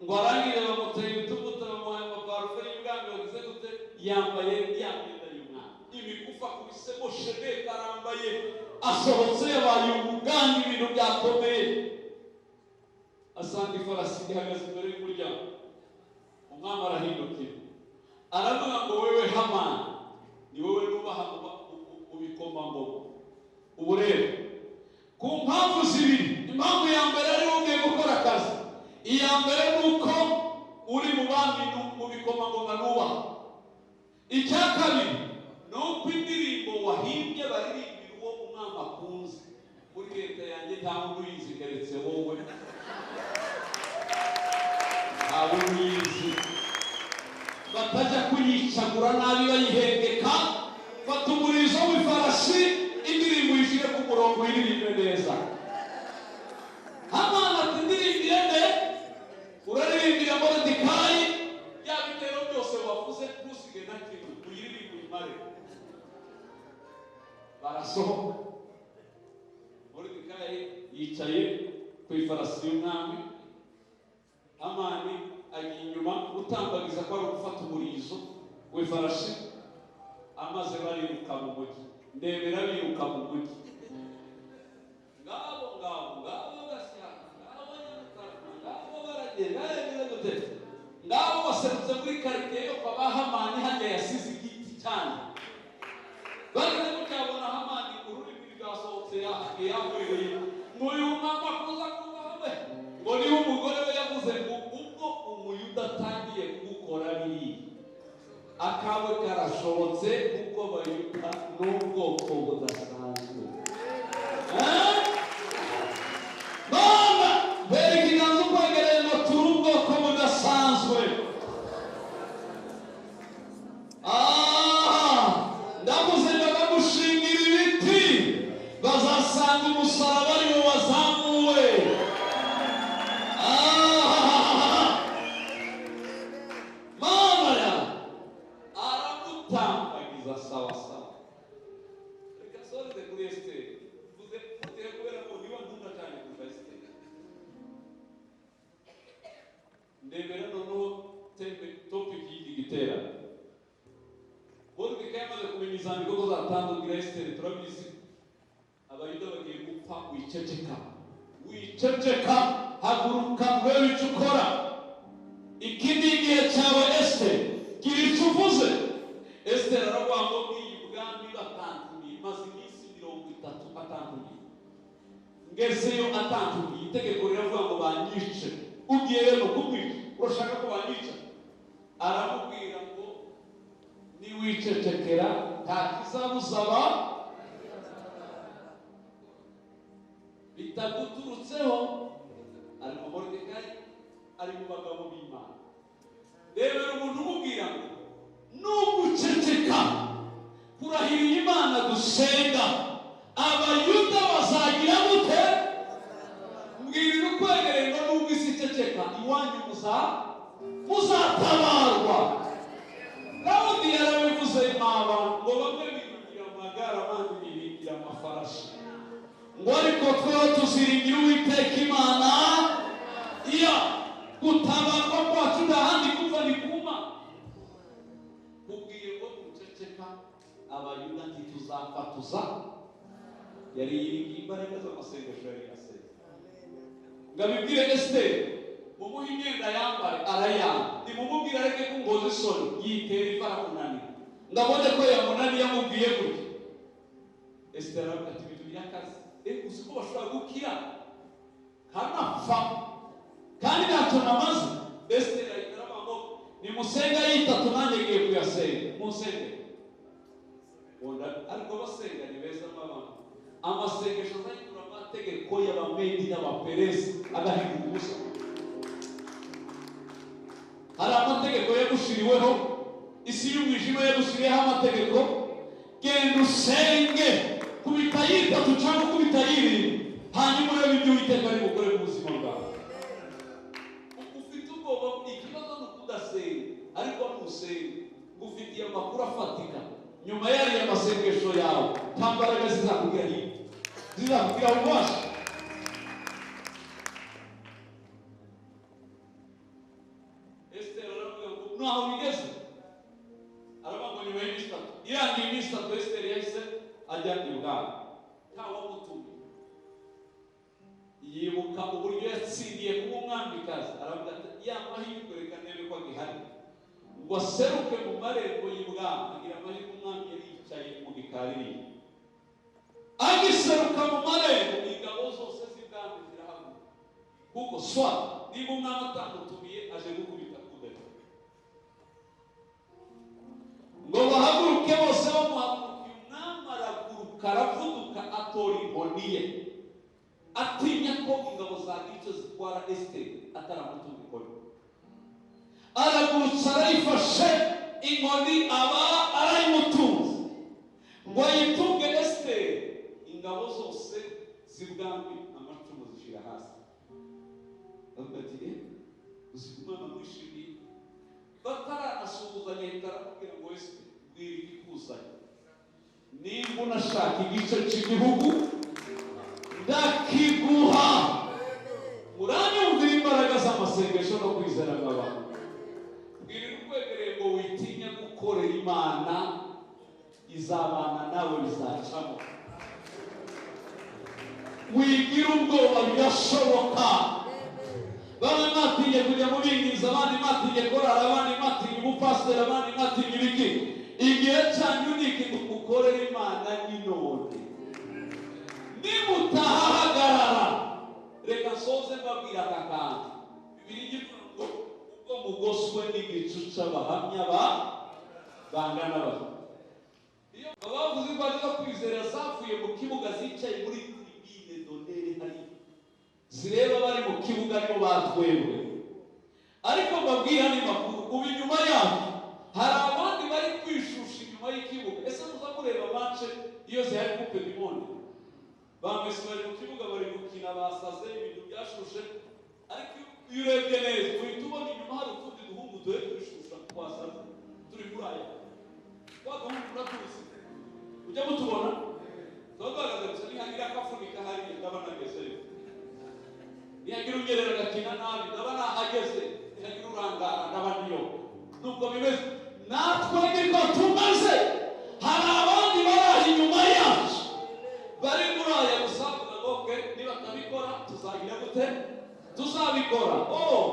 Ngo arangire, bamuteye utubuto, bamuhaye amaparufe y'ibwami, bagize gute, yambaye ya myenda y'umwami, imikufi akubisemo shenete, arambaye. yarababaye, asohotse yabaye umugani, ibintu byakomeye. Asanga ifarasi ihagaze imbere y'umuryango. Umwami arahindukira aravuga ngo wewe Hamani, ni wowe nubaha mu bikomangoma. Ubu rero ku mpamvu zibiri, impamvu ya mbere ari wowe ugiye gukora akazi, iya mbere ni uko uri mu bami mu bikomangoma nubaha. Icya kabiri ni uko indirimbo wahimbye baririmbira uwo umwami akunze muri leta yanjye nta wundi uyizi keretse wowe, nta wundi uyizi. Batajya kuyicagura nabi bayihengeka. Fata umurizo w'ifarashi, indirimbo uyishyire ku murongo, uyiririmbe neza. Hamani ati indirimbo irene uraririmbira Moridekayi, bya bitero byose wavuze ntusige na kimwe, uyiririmbe uyimare. Barasohoka, Moridekayi yicaye ku ifarasi y'umwami, Hamani agiye inyuma gutambagiza ko ari ugufata umurizo w'ifarashi, amaze bariruka mu mujyi. Ndebera biruka mu mujyi, ngabo ngabo ngabo Gashyaka, ngabo Nyarutarama, ngabo baragenda gute, ngabo baserutse muri karitsiye yo kwa ba Hamani hajya yasize igiti cyane. Bageze gutya babona Hamani ururimi rwasohotse, yahuririye ngo uyu mama kuza kubaha we, ngo niba umugore we yavuze ngo ubwo Umuyuda atangiye kugukora biriya, akawe karashobotse, kuko Abayuda n'ubwoko budasanzwe. Mana bereka ikiganza ukwegereye ngo turi ubwoko budasanzwe. Ndavuze ngo bagushingira ibiti bazasanga umusaraba ari wo wazamuwe. Mama ya aramutambagiza sawa sawa. Reka nsoreze kuri Esiteri. Mvuze mvuze kubera ko niba nkunda cyane kurusha Esiteri. Ndebera noneho theme, topic y'iki giterane. Moridekayi yamaze kumenya izandiko ko zatanzwe Esiteri, turabizi Abayuda bagiye gupfa, wiceceka, wiceceka, haguruka urebe icyo ukora. Iki ni igihe cyawe Esiteri, gira icyo uvuze. Esiteri aravuga ngo ngiyi bwami batantumiye, maze iminsi 30 atantumiye, ngezeyo atantumiye, itegeko riravuga ngo banyice, ugiyeyo no kumwica, urashaka ko banyica? Aramubwira ngo niwicecekera nta kizabuzaba bitaguturutseho. Ariko Moridekayi ari mu bagabo b'Imana. Rebera umuntu umubwira ngo nuguceceka kurahirira Imana dusenga, Abayuda bazagira gute? Mbwirira ukwegereye ngo nubwo isi iceceka, iwanyu muzatabarwa. Dawudi yarabivuze mwaba ngo bamwe biringira amagare, abandi biringira amafarashi, ngo ariko tweho tuziringira Uwiteka Imana. Iya gutabarwa kwacu nta handi kuva ni kuma. Kubwiye ngo nuceceka Abayuda ntituzapfa tuza. Yari yiringiye imbaraga z'amasengesho yari yasenze. Ngo abibwire Esiteri, mumuhe imyenda yambare, arayanga. Nimumubwire areke kungoza isoni, yitera iva aramunanira. Ngo abone ko yamunaniye amubwiye gutya. Esiteri aravuga ati ibintu by'akazi, uzi ko bashobora gukira kanapfa kandi ntacyo namaze. Esiteri ahita aravuga ngo nimusenga yitatu, nanjye ngiye kuyasenga, munsenge. Ariko abasenga ni beza mw'abantu. Amasengesho azahindura amategeko y'Abamedi n'Abaperesi agahinduka ubusa. Hari amategeko yagushiriweho, isi y'umwijima yagushiriyeho amategeko. Genda usenge kubita yitatu cyangwa kubita yirindwi, hanyuma urebe ibyo Uwiteka ari bukore mu buzima bwawe. Ufite ubwoba, ikibazo ni ukudasenga, ariko nusenga ngufitiye amakuru afatika, nyuma y'ariya masengesho yawe nta mbaraga zizakubwira hirya, zizakubwira ububasha. Esiteri aravuga ngo ntaho bigeze, aravuga ngo nyuma y'iminsi 3, irangiye iminsi 3 Esiteri yahise ajya ibwami. Yibuka uburyo yatsindiye kuba umwamikazi, aravuga ati ya mahirwe reka ndebe ko agihari, ngo aseruke mu marembo y'ibwami. Agira amahirwe, umwami yari yicaye mu gikari. Agiseruka mu marembo, ingabo zose z'ibwami zirahaguruka, kuko swa niba umwami atamutumiye aje gukubita kudeta. Ngo bahaguruke bose bamuhagurukiye, umwami araguruka, aravuduka, atora inkoni ye, atinya ko ingabo zagira icyo zitwara Esiteri ataramutunga inkoni. Aragurutse, arayifashe inkoni, aba arayimutunze. Ngo ayitunge Esiteri, ingabo zose z'ibwami amacumu zishyira hasi. Bavuga ati: "Eh, uzi umwana mwishimiye." Bataranasuhuzanya ahita aramubwira ngo: "Esiteri, bwira ikikuzanye. Nimba unashaka igice cy'igihugu, ndakiguha." Muranyumvira imbaraga z'amasengesho no kwizera nk'abantu. Bwira ukwegereye ngo witinya gukorera Imana, izabana nawe, bizacamo. Wigira ubwoba, birashoboka. Bamwe mwatinye kujya mu bingiza, abandi mwatinye korara, abandi mwatinye ubupasiteri, abandi mwatinye ibiki. Igihe cyanyu ni iki ngo mukorere Imana, ni none. Nimutahahagarara, reka nsoze mbabwira aka kantu. Bibiliya ivuga ngo ubwo mugoswe n'igicu c'abahamya ba bangana batyo. Iyo bavuze intwari zo kwizera zavuye mu kibuga, zicaye muri tribune d'honneur hariya, zireba bari mu kibuga, aribo batwebwe. Ariko mbabwira ni makuru, ubu inyuma yaho hari abandi bari kwishusha inyuma y'ikibuga. Ese muza mureba match iyo zihari, Coupe du Monde? Ba Messi bari mu kibuga, bari gukina, basaze, ibintu byashushe. Ariko iyo urebye neza, uhita ubona inyuma hari utundi duhungu duhe twishusha, twasaze, turi muri aya twa duhungu uratuzi, ujya mutubona, tuba duhagaze gusa. Nihagira akafunika hariya, ndaba nagezeyo. Nihagira unyerera agakina nabi, ndaba nahageze. Nihagira urangara, ndaba ndiyo. Nuko bimeze, natwe niko tumaze. Hari abandi bari aho inyuma yacu, bari muri aya gusa, bavuga ngo: "Okay, nibatabikora tuzagira gute? Tuzabikora." Oh,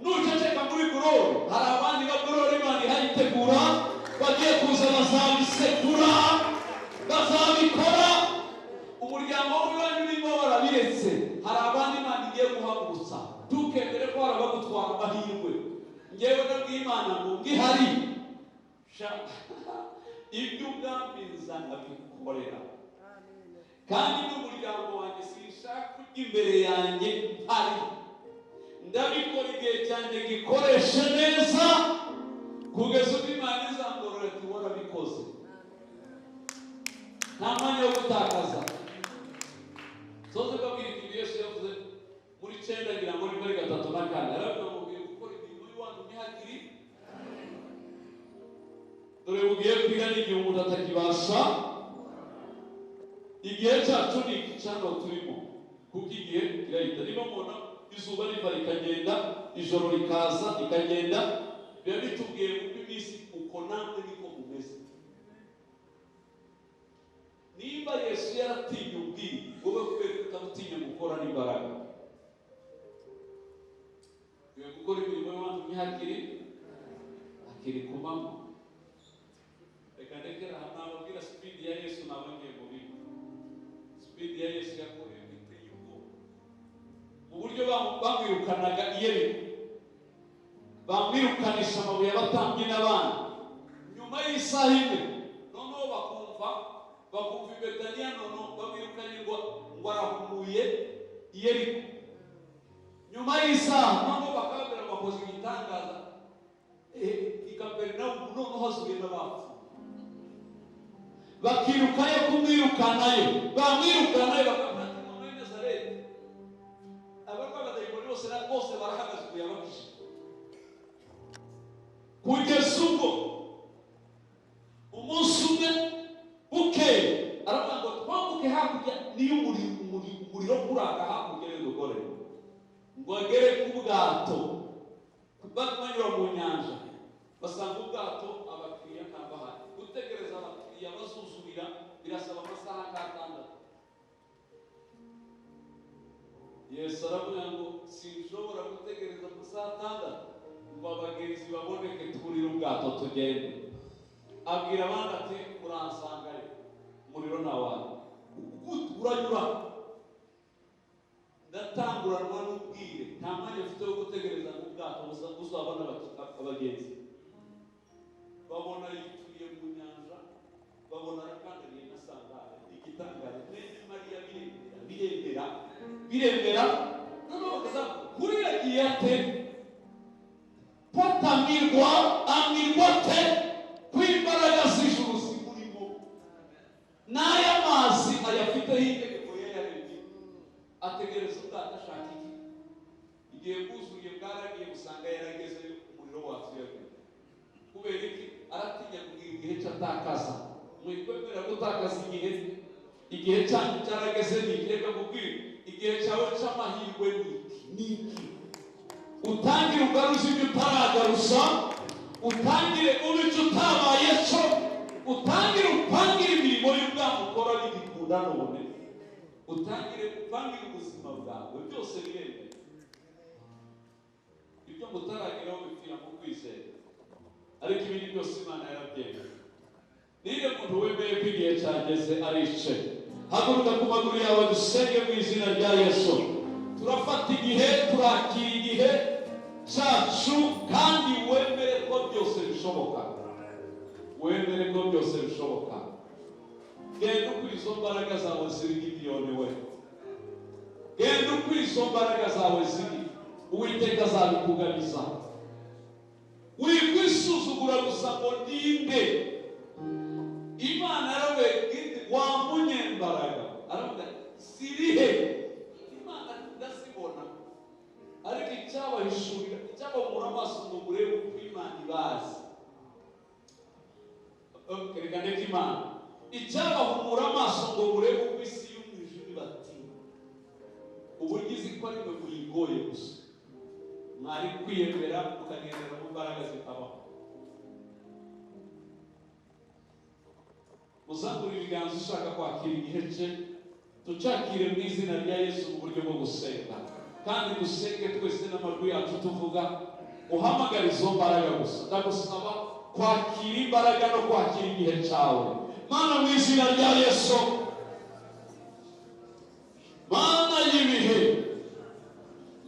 nuceceka muri glory, hari abandi ba glory Imana ihayitegura bagiye kuza, bazabisekura, bazabikora. Umuryango w'iwanyu niba warabiretse, hari abandi Imana igiye guhagurutsa. Ntukemere ko hari abagutwara amahirwe. Ngewe nabwiye Imana ngo ngihari sha, ibyo ubwami nzanabikorera, kandi n'umuryango wanjye sinshaka ujya imbere yanjye mpari. Ndabikora, igihe cyanjye gikoreshe neza, kugeza ubwo Imana izangorora ati: "Warabikoze." Nta mwanya wo gutakaza. Soze mbabwira ikintu Yesu yavuze muri 9, ngira ngo ni muri 3 na 4. Yaravuga ngo: "Ugiye gukora imirimo y'iwanyu ntihakiri, dore bugiye kwira n'igihe umuntu atakibasha." Igihe cyacu ni iki cano turimo, kuko igihe kirahita. Niba mubona izuba riva rikagenda, ijoro rikaza rikagenda, biba bitubwiye kuko iminsi uko namwe niko mumeze. Niba Yesu yaratinye ubwiru, wowe kubera ko utamutinya gukora n'imbaraga, ukwiye gukora imirimo y'abantu ntihakiri hakiri ku manywa. Reka ndekere aha. Nababwira speed ya Yesu, naba ngiye mu bindi. Speed ya Yesu yakoreye iteye ubwoba, mu buryo bamwirukanaga i Yeriko, bamwirukanisha amabuye abatambyi n'abandi. Nyuma y'isaha imwe noneho bakumva i Betaniya, noneho bamwirukanye ngo arahumuye i Yeriko. Nyuma y'isaha noneho bakababwira ngo akoze igitangaza i Kaperinawumu, noneho hazuye n'abapfuye. Bakirukayo kumwirukanayo, bamwirukanayo, bakavuga ati: "Noneho i Nazareti abarwayi abadayimoni bose bose barahagaze, ubu yabakijije." Kugeza ubwo umunsi umwe bukeye aravuga ngo twambuke hakurya, niyo umuriro kuraka hakurya rero dukore. Ngo agere ku bwato, banyura mu nyanja, basanga ubwato abakiriya ntabahari. Gutegereza abakiriya bazuzurira birasaba amasaha nk'atandatu. Yesu aravuga ngo sinshobora gutegereza amasaha 6 ngo abagenzi baboneke turire ubwato tugende. Abwira abandi ati muransangayo, umuriro ni awanyu, uranyura. Ndatanguranwa n'ubwire, nta mwanya mfite wo gutegereza ngo ubwato buzabona abagenzi. Babona yituriye mu nyanja, babona arakandagiye na sandale, igitangaje. Mwene Mariya biremera biremera, noneho bakaza kuri yagiye ate patamirwa amirwa te kw'imbaraga z'ijuru zimurimo, n'aya mazi ayafiteho itegeko yayaremye. Ategereza ubwato ashaka iki? Igihe bwuzuye bwaragiye usanga yaragezeyo, umuriro watse yagiye. Kubera iki? Aratinya kugira igihe cy'atakaza. Mwikwemera gutakaza igihe. Igihe cyanyu cyarageze ni iki? Reka nkubwire, igihe cyawe cy'amahirwe ni iki? Ni iki? Utangire ugaruze ibyo utaragaruza, utangire ube icyo utabaye cyo, utangire upangire imirimo y'ubwami ukora bigikunda none, utangire upangire ubuzima bwawe, byose biremewe. Ibyo mutarageraho bipfira mu kwizera, ariko ibindi byose Imana yarabyemeye. Niba umuntu wemeye ko igihe cyageze arice, haguruka ku maguru yawe dusenge mu izina rya Yesu. Turafata igihe, turakira igihe cyacu, kandi wemere ko byose bishoboka. Wemere ko byose bishoboka. Genda uko izo mbaraga zawe ziri, Gidiyoni we. Genda uko izo mbaraga zawe ziri, Uwiteka azabikugabiza. Wikwisuzugura gusa ngo ndinde. Imana yaravuye wa munyembaraga, aravuga zirihe? Imana ndazibona, ariko icyabahishurira, icyabamura amaso ngo murebe uko Imana ibazi. Reka ndeke Imana. Icyabahumura amaso ngo murebe uko isi y'umwijima ibatinya. Uburyo izi ko ari mwe muyigoye gusa, mwari kwiyemera mukagendera mu mbaraga zitabaho. Muzamure ibiganza ushaka kwakira igihe cye, tucakire mu izina rya Yesu mu buryo bwo gusenga, kandi dusenge twese n'amajwi yacu tuvuga, uhamagara izo mbaraga gusa. Ndagusaba kwakira imbaraga no kwakira igihe cyawe. Mana mu izina rya Yesu, Mana y'ibihe,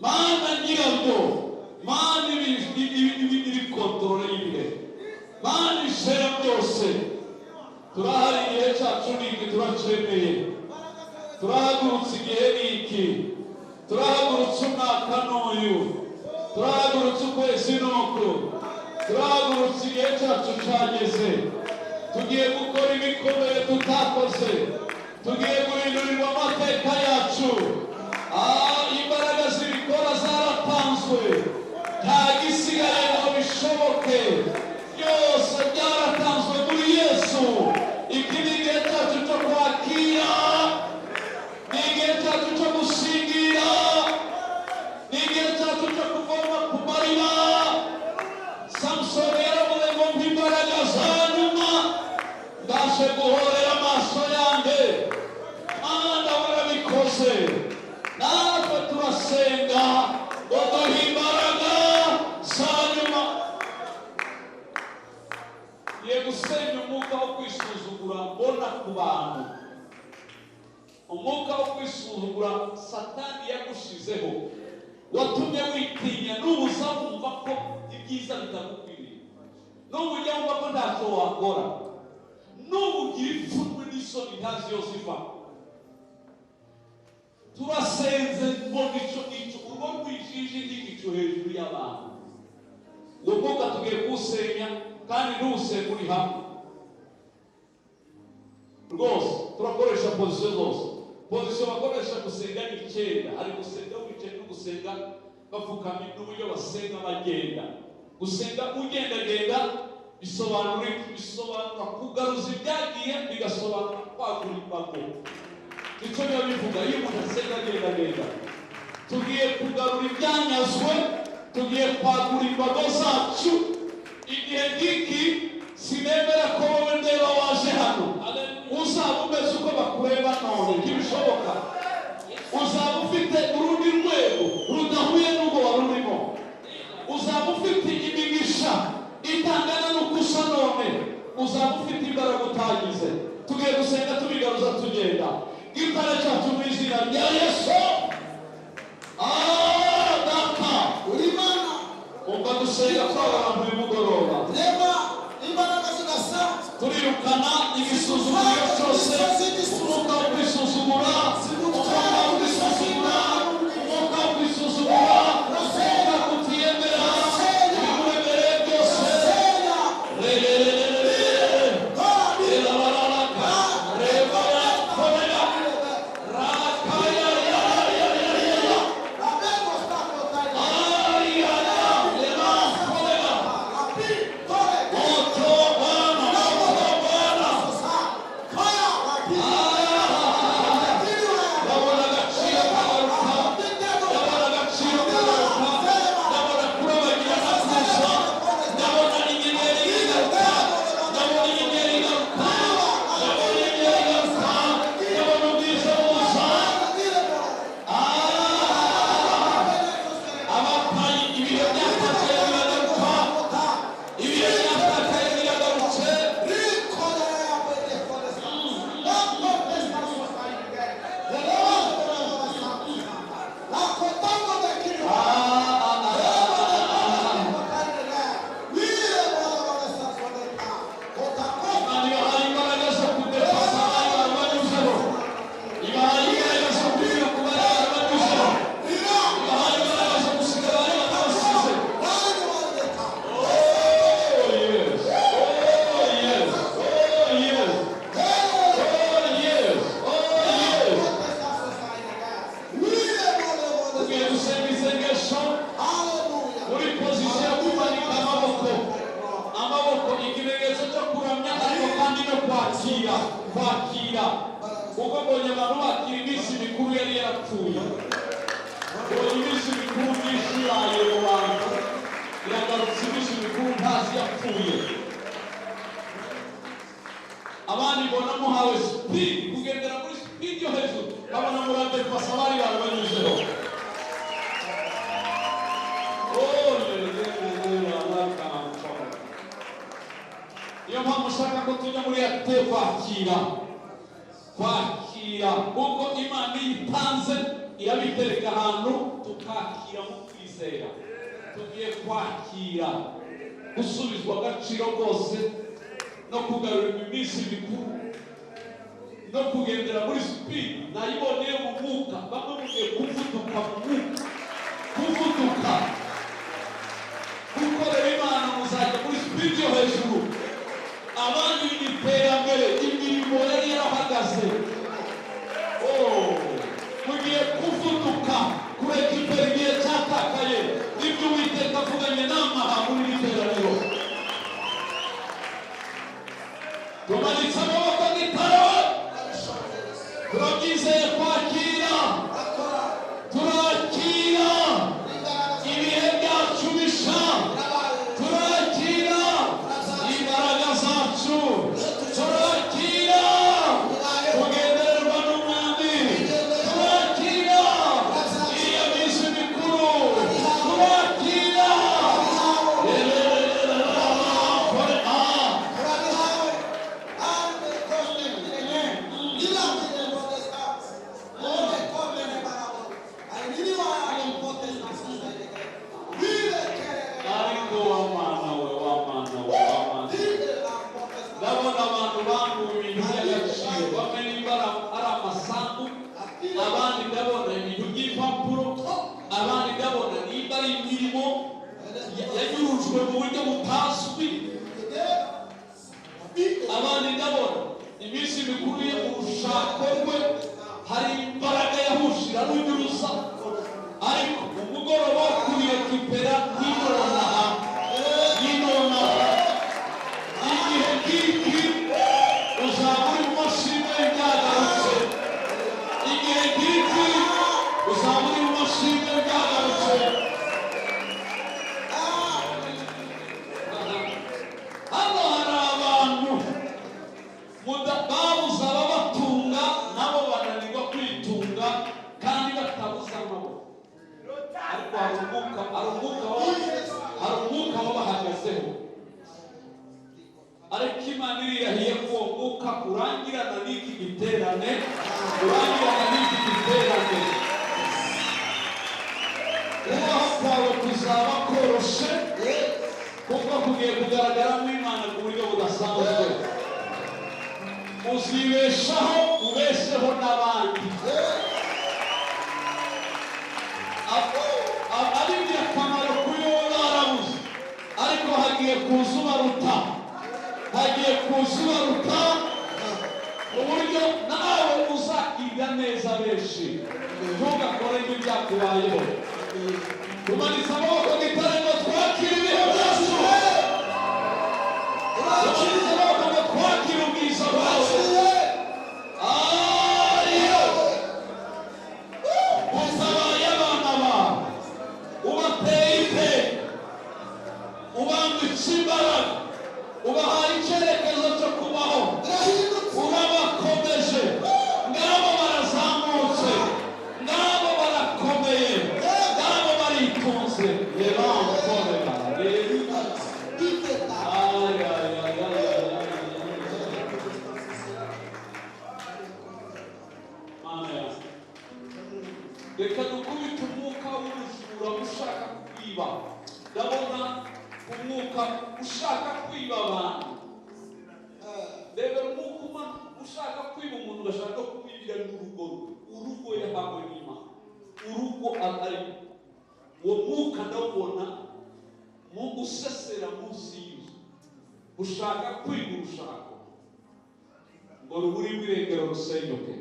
Mana nyirabyo, Mana iri kontorore y'ibihe, Mana ishera byose, turahari igihe cyacu ni iki, turacemeye, turahagurutse igihe ni iki, turahagurutse umwaka n'uyu, turahagurutse ukwezi n'uku, turahagurutse igihe cyacu cyageze. Tugiye gukora ibikomeye tutakoze, tugiye guhindurirwa amateka yacu. Imbaraga zibikora zaratanzwe, nta gisigaye ngo bishoboke, byose byaratanzwe muri Yesu. Iki ni igihe cyacu cyo kwakira, ni igihe cyacu cyo gusingira, ni igihe cyacu cyo kuvoma ku mariba. Samusoni yaravuze ngo mpa imbaraga za nyuma, mbashe guhorera amaso yanjye. Mana warabikoze, natwe turasenga ngo duhe imbaraga za nyuma. Ngiye gusenya umwuka wo kwisuzugura mbona ku bantu, umwuka wo kwisuzugura Satani yagushizeho, watumye witinya. N'ubuza wumva ko ibyiza bitagukwiriye, n'ubu ujya wumva ko ntacyo wakora, n'ubu ugira ipfunwe n'isoni ntazi yose iva. Turasenze mbona ico gicu, urwo rwijiji nk'igicu hejuru y'abantu. Uwo mwuka tugiye kuwusenya, kandi ntuwusenge uri hamwe rwose. Turakoresha pozisiyo zose. Pozisiyo bakoresha gusenga ni 9. Hari gusenga wicaye no gusenga bapfukamye, n'uburyo basenga bagenda. Gusenga ugendagenda bisobanura iki? Bisobanura kugaruza ibyagiye, bigasobanura kwagura imbago. Icyo biba bivuga iyo umuntu asenga agendagenda. Tugiye kugarura ibyanyazwe, tugiye kwagura imbago zacu. Igihe ngiki sinemera ko wowe ndeba waje hano uzaba umeze uko bakureba none, ntibishoboka. Uzaba ufite urundi tutagize. Tugiye gusenga tubigaruza tugenda. Gitare cyacu mu izina rya Yesu. Ah, Data, Uri Imana. Umva gusenga kw'aba bantu uyu mugoroba. Rema imbaraga zidasanzwe. Turirukana igisuzuguriro cyose, umwuka wo kwisuzugura, umwuka wo kwisuzugura, umwuka wo kwisuzugura, umwuka wo kutiyemera, ibikuremereye byose. Senya. Rererererere. Kora. Elabararaka. Rebaya. Korera. Rakaya. Ya, ya, ya, ya, ya. Ayaya. Ela. Korera. Moto Bwana. Moto Bwana. Ndabona agaciro kagaruka. Ndabona agaciro kagaruka. Ndabona kurabagirana kuza. Ndabona inyenyeri igaruka. Ndabona inyenyeri igaruka. Ndabona inyenyeri igaruka. Ndabona ubwiza buza. Abapfaye ibihe byatakaye biragaruka. Ibihe byatakaye biragarutse. Imana ibahaye imbaraga zo kudepasa abari barabanyuzeho. Ibahaye imbaraga zo kunyura ku bari barabanyuzeho. Ibahaye imbaraga zo gusiga abari barabasize. Oh yes, oh yes, oh yes, oh yes, oh yes. Tugiye gusenga isengesho muri position yo kumanika amaboko. Amaboko ikimenyetso cyo kuramya, ariko kandi no kwakira, kwakira. Kuko mbonye abantu bakira iminsi mikuru yari yarapfuye. Mbonye iminsi mikuru myinshi ibaye mu bantu. Iragarutse iminsi mikuru ntazi yapfuye. Abandi mbona muhawe speed, kugendera muri speed yo hejuru. Babona muradepasa abari barabanyuzeho. Oh, niyo mpamvu ushaka ko tujya muri ate kwakira, kwakira, kuko Imana iyo itanze irabitereka ahantu tukakira mu kwizera. Tugiye kwakira gusubizwa agaciro kose no kugarura iminsi mikuru no kugendera muri speed nayiboneye mu mwuka. Bamwe mugiye kuvuduka mu mwuka, kuvuduka gukorera Imana, muzajya muri speed yo hejuru. Abandi ni iterambere, imirimo yari yarahagaze. Oh, mugiye kuvuduka kureka imbere igihe cyatakaye. Nibyo Uwiteka avuganye n'amaha muri iri teraniro. Tumanitse amaboko nk'itara, turabyizeye kwakira, turakira ibihe byacu bisha, turakira imbaraga zacu, turakira kugendererwa n'Umwami, turakira iyo minsi mikuru, turakira. Ariko wa Mana we, wa Mana we, wa Mana, ndabona abantu bambuwe ibintu by'agaciro. Bamwe nimba ari amasambu, abandi ndabona ibintu by'impapuro, abandi ndabona nimba ari imirimo yanyurujwe mu buryo butazwi, abandi ndabona iminsi mikuru ye, urushako rwe, hari imbaraga yahushira runyuruza. Ariko umugoroba wo kubirekipera n'inonaha, n'inonaha, igihe nk'iki uzaba uri mu mashini byagarutse. Igihe nk'iki uzaba uri mu mashini byagarutse. Hano hari abantu babuze ababatunga, nabo bananirwa kwitunga kandi batabuze amaboko. Ariko hari umwuka, hari umwuka. urangirana n'iki giterane, urangirana n'iki giterane. Kubaho kwawe kuzaba koroshe, kuko kugiye kugaragaramo Imana ku buryo budasanzwe. Uzibeshaho, ubesheho n'abandi. Ari ingirakamaro kuri wowe barabuze, ariko hagiye kuza ubaruta, hagiye kuza ubaruta, ku buryo nawe uzakirira neza benshi. Ntugakore nk'ibyakubayeho. Tumanitse amaboko gitare ngo twakire ibihe byacu. Tumanitse amaboko ngo twakire ubwiza bwawe. Ayo utabaye abana bawe, ubateye iteka, ubambitse imbaraga, ubahaye icyerekezo cyo kubaho, urabakomeje. Ngabo barazamutse, ngabo barakomeye, ngabo baritunze. Yebankorera. Ay, ay, ay, ay, ay, ay. Mana yanjye, reka dukubite umwuka w'ubujura ushaka kwiba. Ndabona umwuka ushaka kwiba abantu. Reba umwuka ushaka kwiba umuntu, ugashaka kumwibira n'urugo rwe, urugo yahawe n'Imana, urugo atarimo. Uwo mwuka ndawubona mu usesera munsi y'inzu, ushaka kwiba urushako ngo rubure irengero, rusenyuke.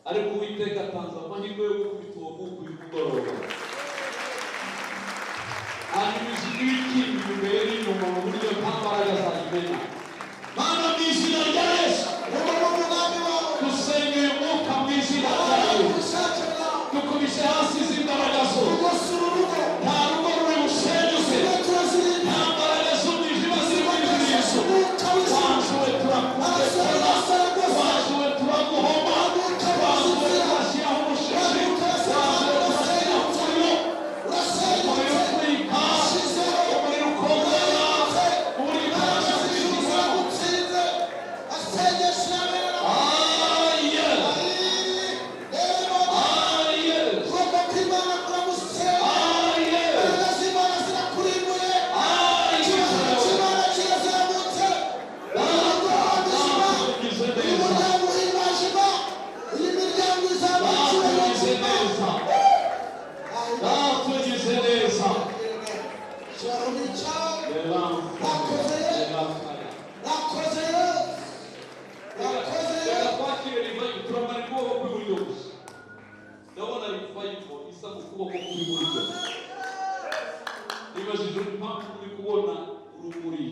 Ariko Uwiteka atanze amahirwe yo gukubita uwo mwuka uyu mugoroba, hanyuma inzu ikinga imbere n'inyuma mu buryo nta mbaraga zayimena. Mana, mu izina rya Yesu, dusenga uyu mwuka mu izina rya Yesu. Dukubise hasi izi mbaraga zose. Nta rugo ruri busenyuke, nta mbaraga z'umwijima ziri muri iyi nzu. Twanzuwe, turakurekura. Twanzuwe, turaguhoma. Twanzuwe, turashyiraho umushishi. Twanzuwe, turashyiraho umuriro, umuriro utwika, umuriro ukongera, umuriro utabasha kwinjiza. Ah, yes. Ah, yes. Ah, yes. Ah, yes. Tugize neza. Tugize neza. Tugize neza. Reba, reka twakire revival. Turamara ukuboko kw'iburyo gusa. Ndabona revival isa mu kuboko kw'iburyo. Nibajije impamvu uri kubona urumuri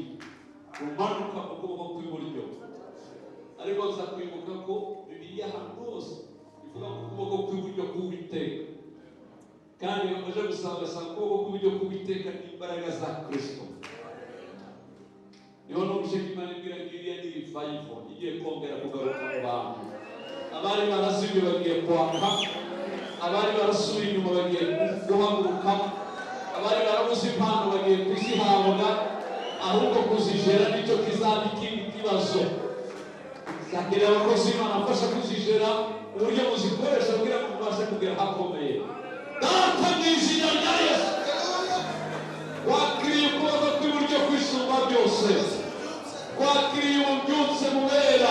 rumanuka mu kuboko kw'iburyo, ariko nza kwibuka ko Bibiliya ahantu hose ivuga mu kuboko kw'iburyo k'Uwiteka, kandi bamaze gusanga asanga ukuboko kw'iburyo k'Uwiteka n'imbaraga za Kristo. Niho numvise ko Imana ibwira ngo iriya ni revival igiye kongera kugaruka mu bantu. Abari barazimye bagiye kwaka, abari barasubiye inyuma bagiye guhaguruka, abari barabuze impano bagiye kuzihabwa. Ahubwo kuzijera nicyo kizaba ikindi kibazo. Zakenera abakozi b'Imana afasha kuzijera, uburyo muzikoresha kugira ngo mubashe kugera ahakomeye. Data, mu izina rya Yesu, twakiriye ukuboko kw'iburyo kwisumba byose, twakiriye ububyutse bubera.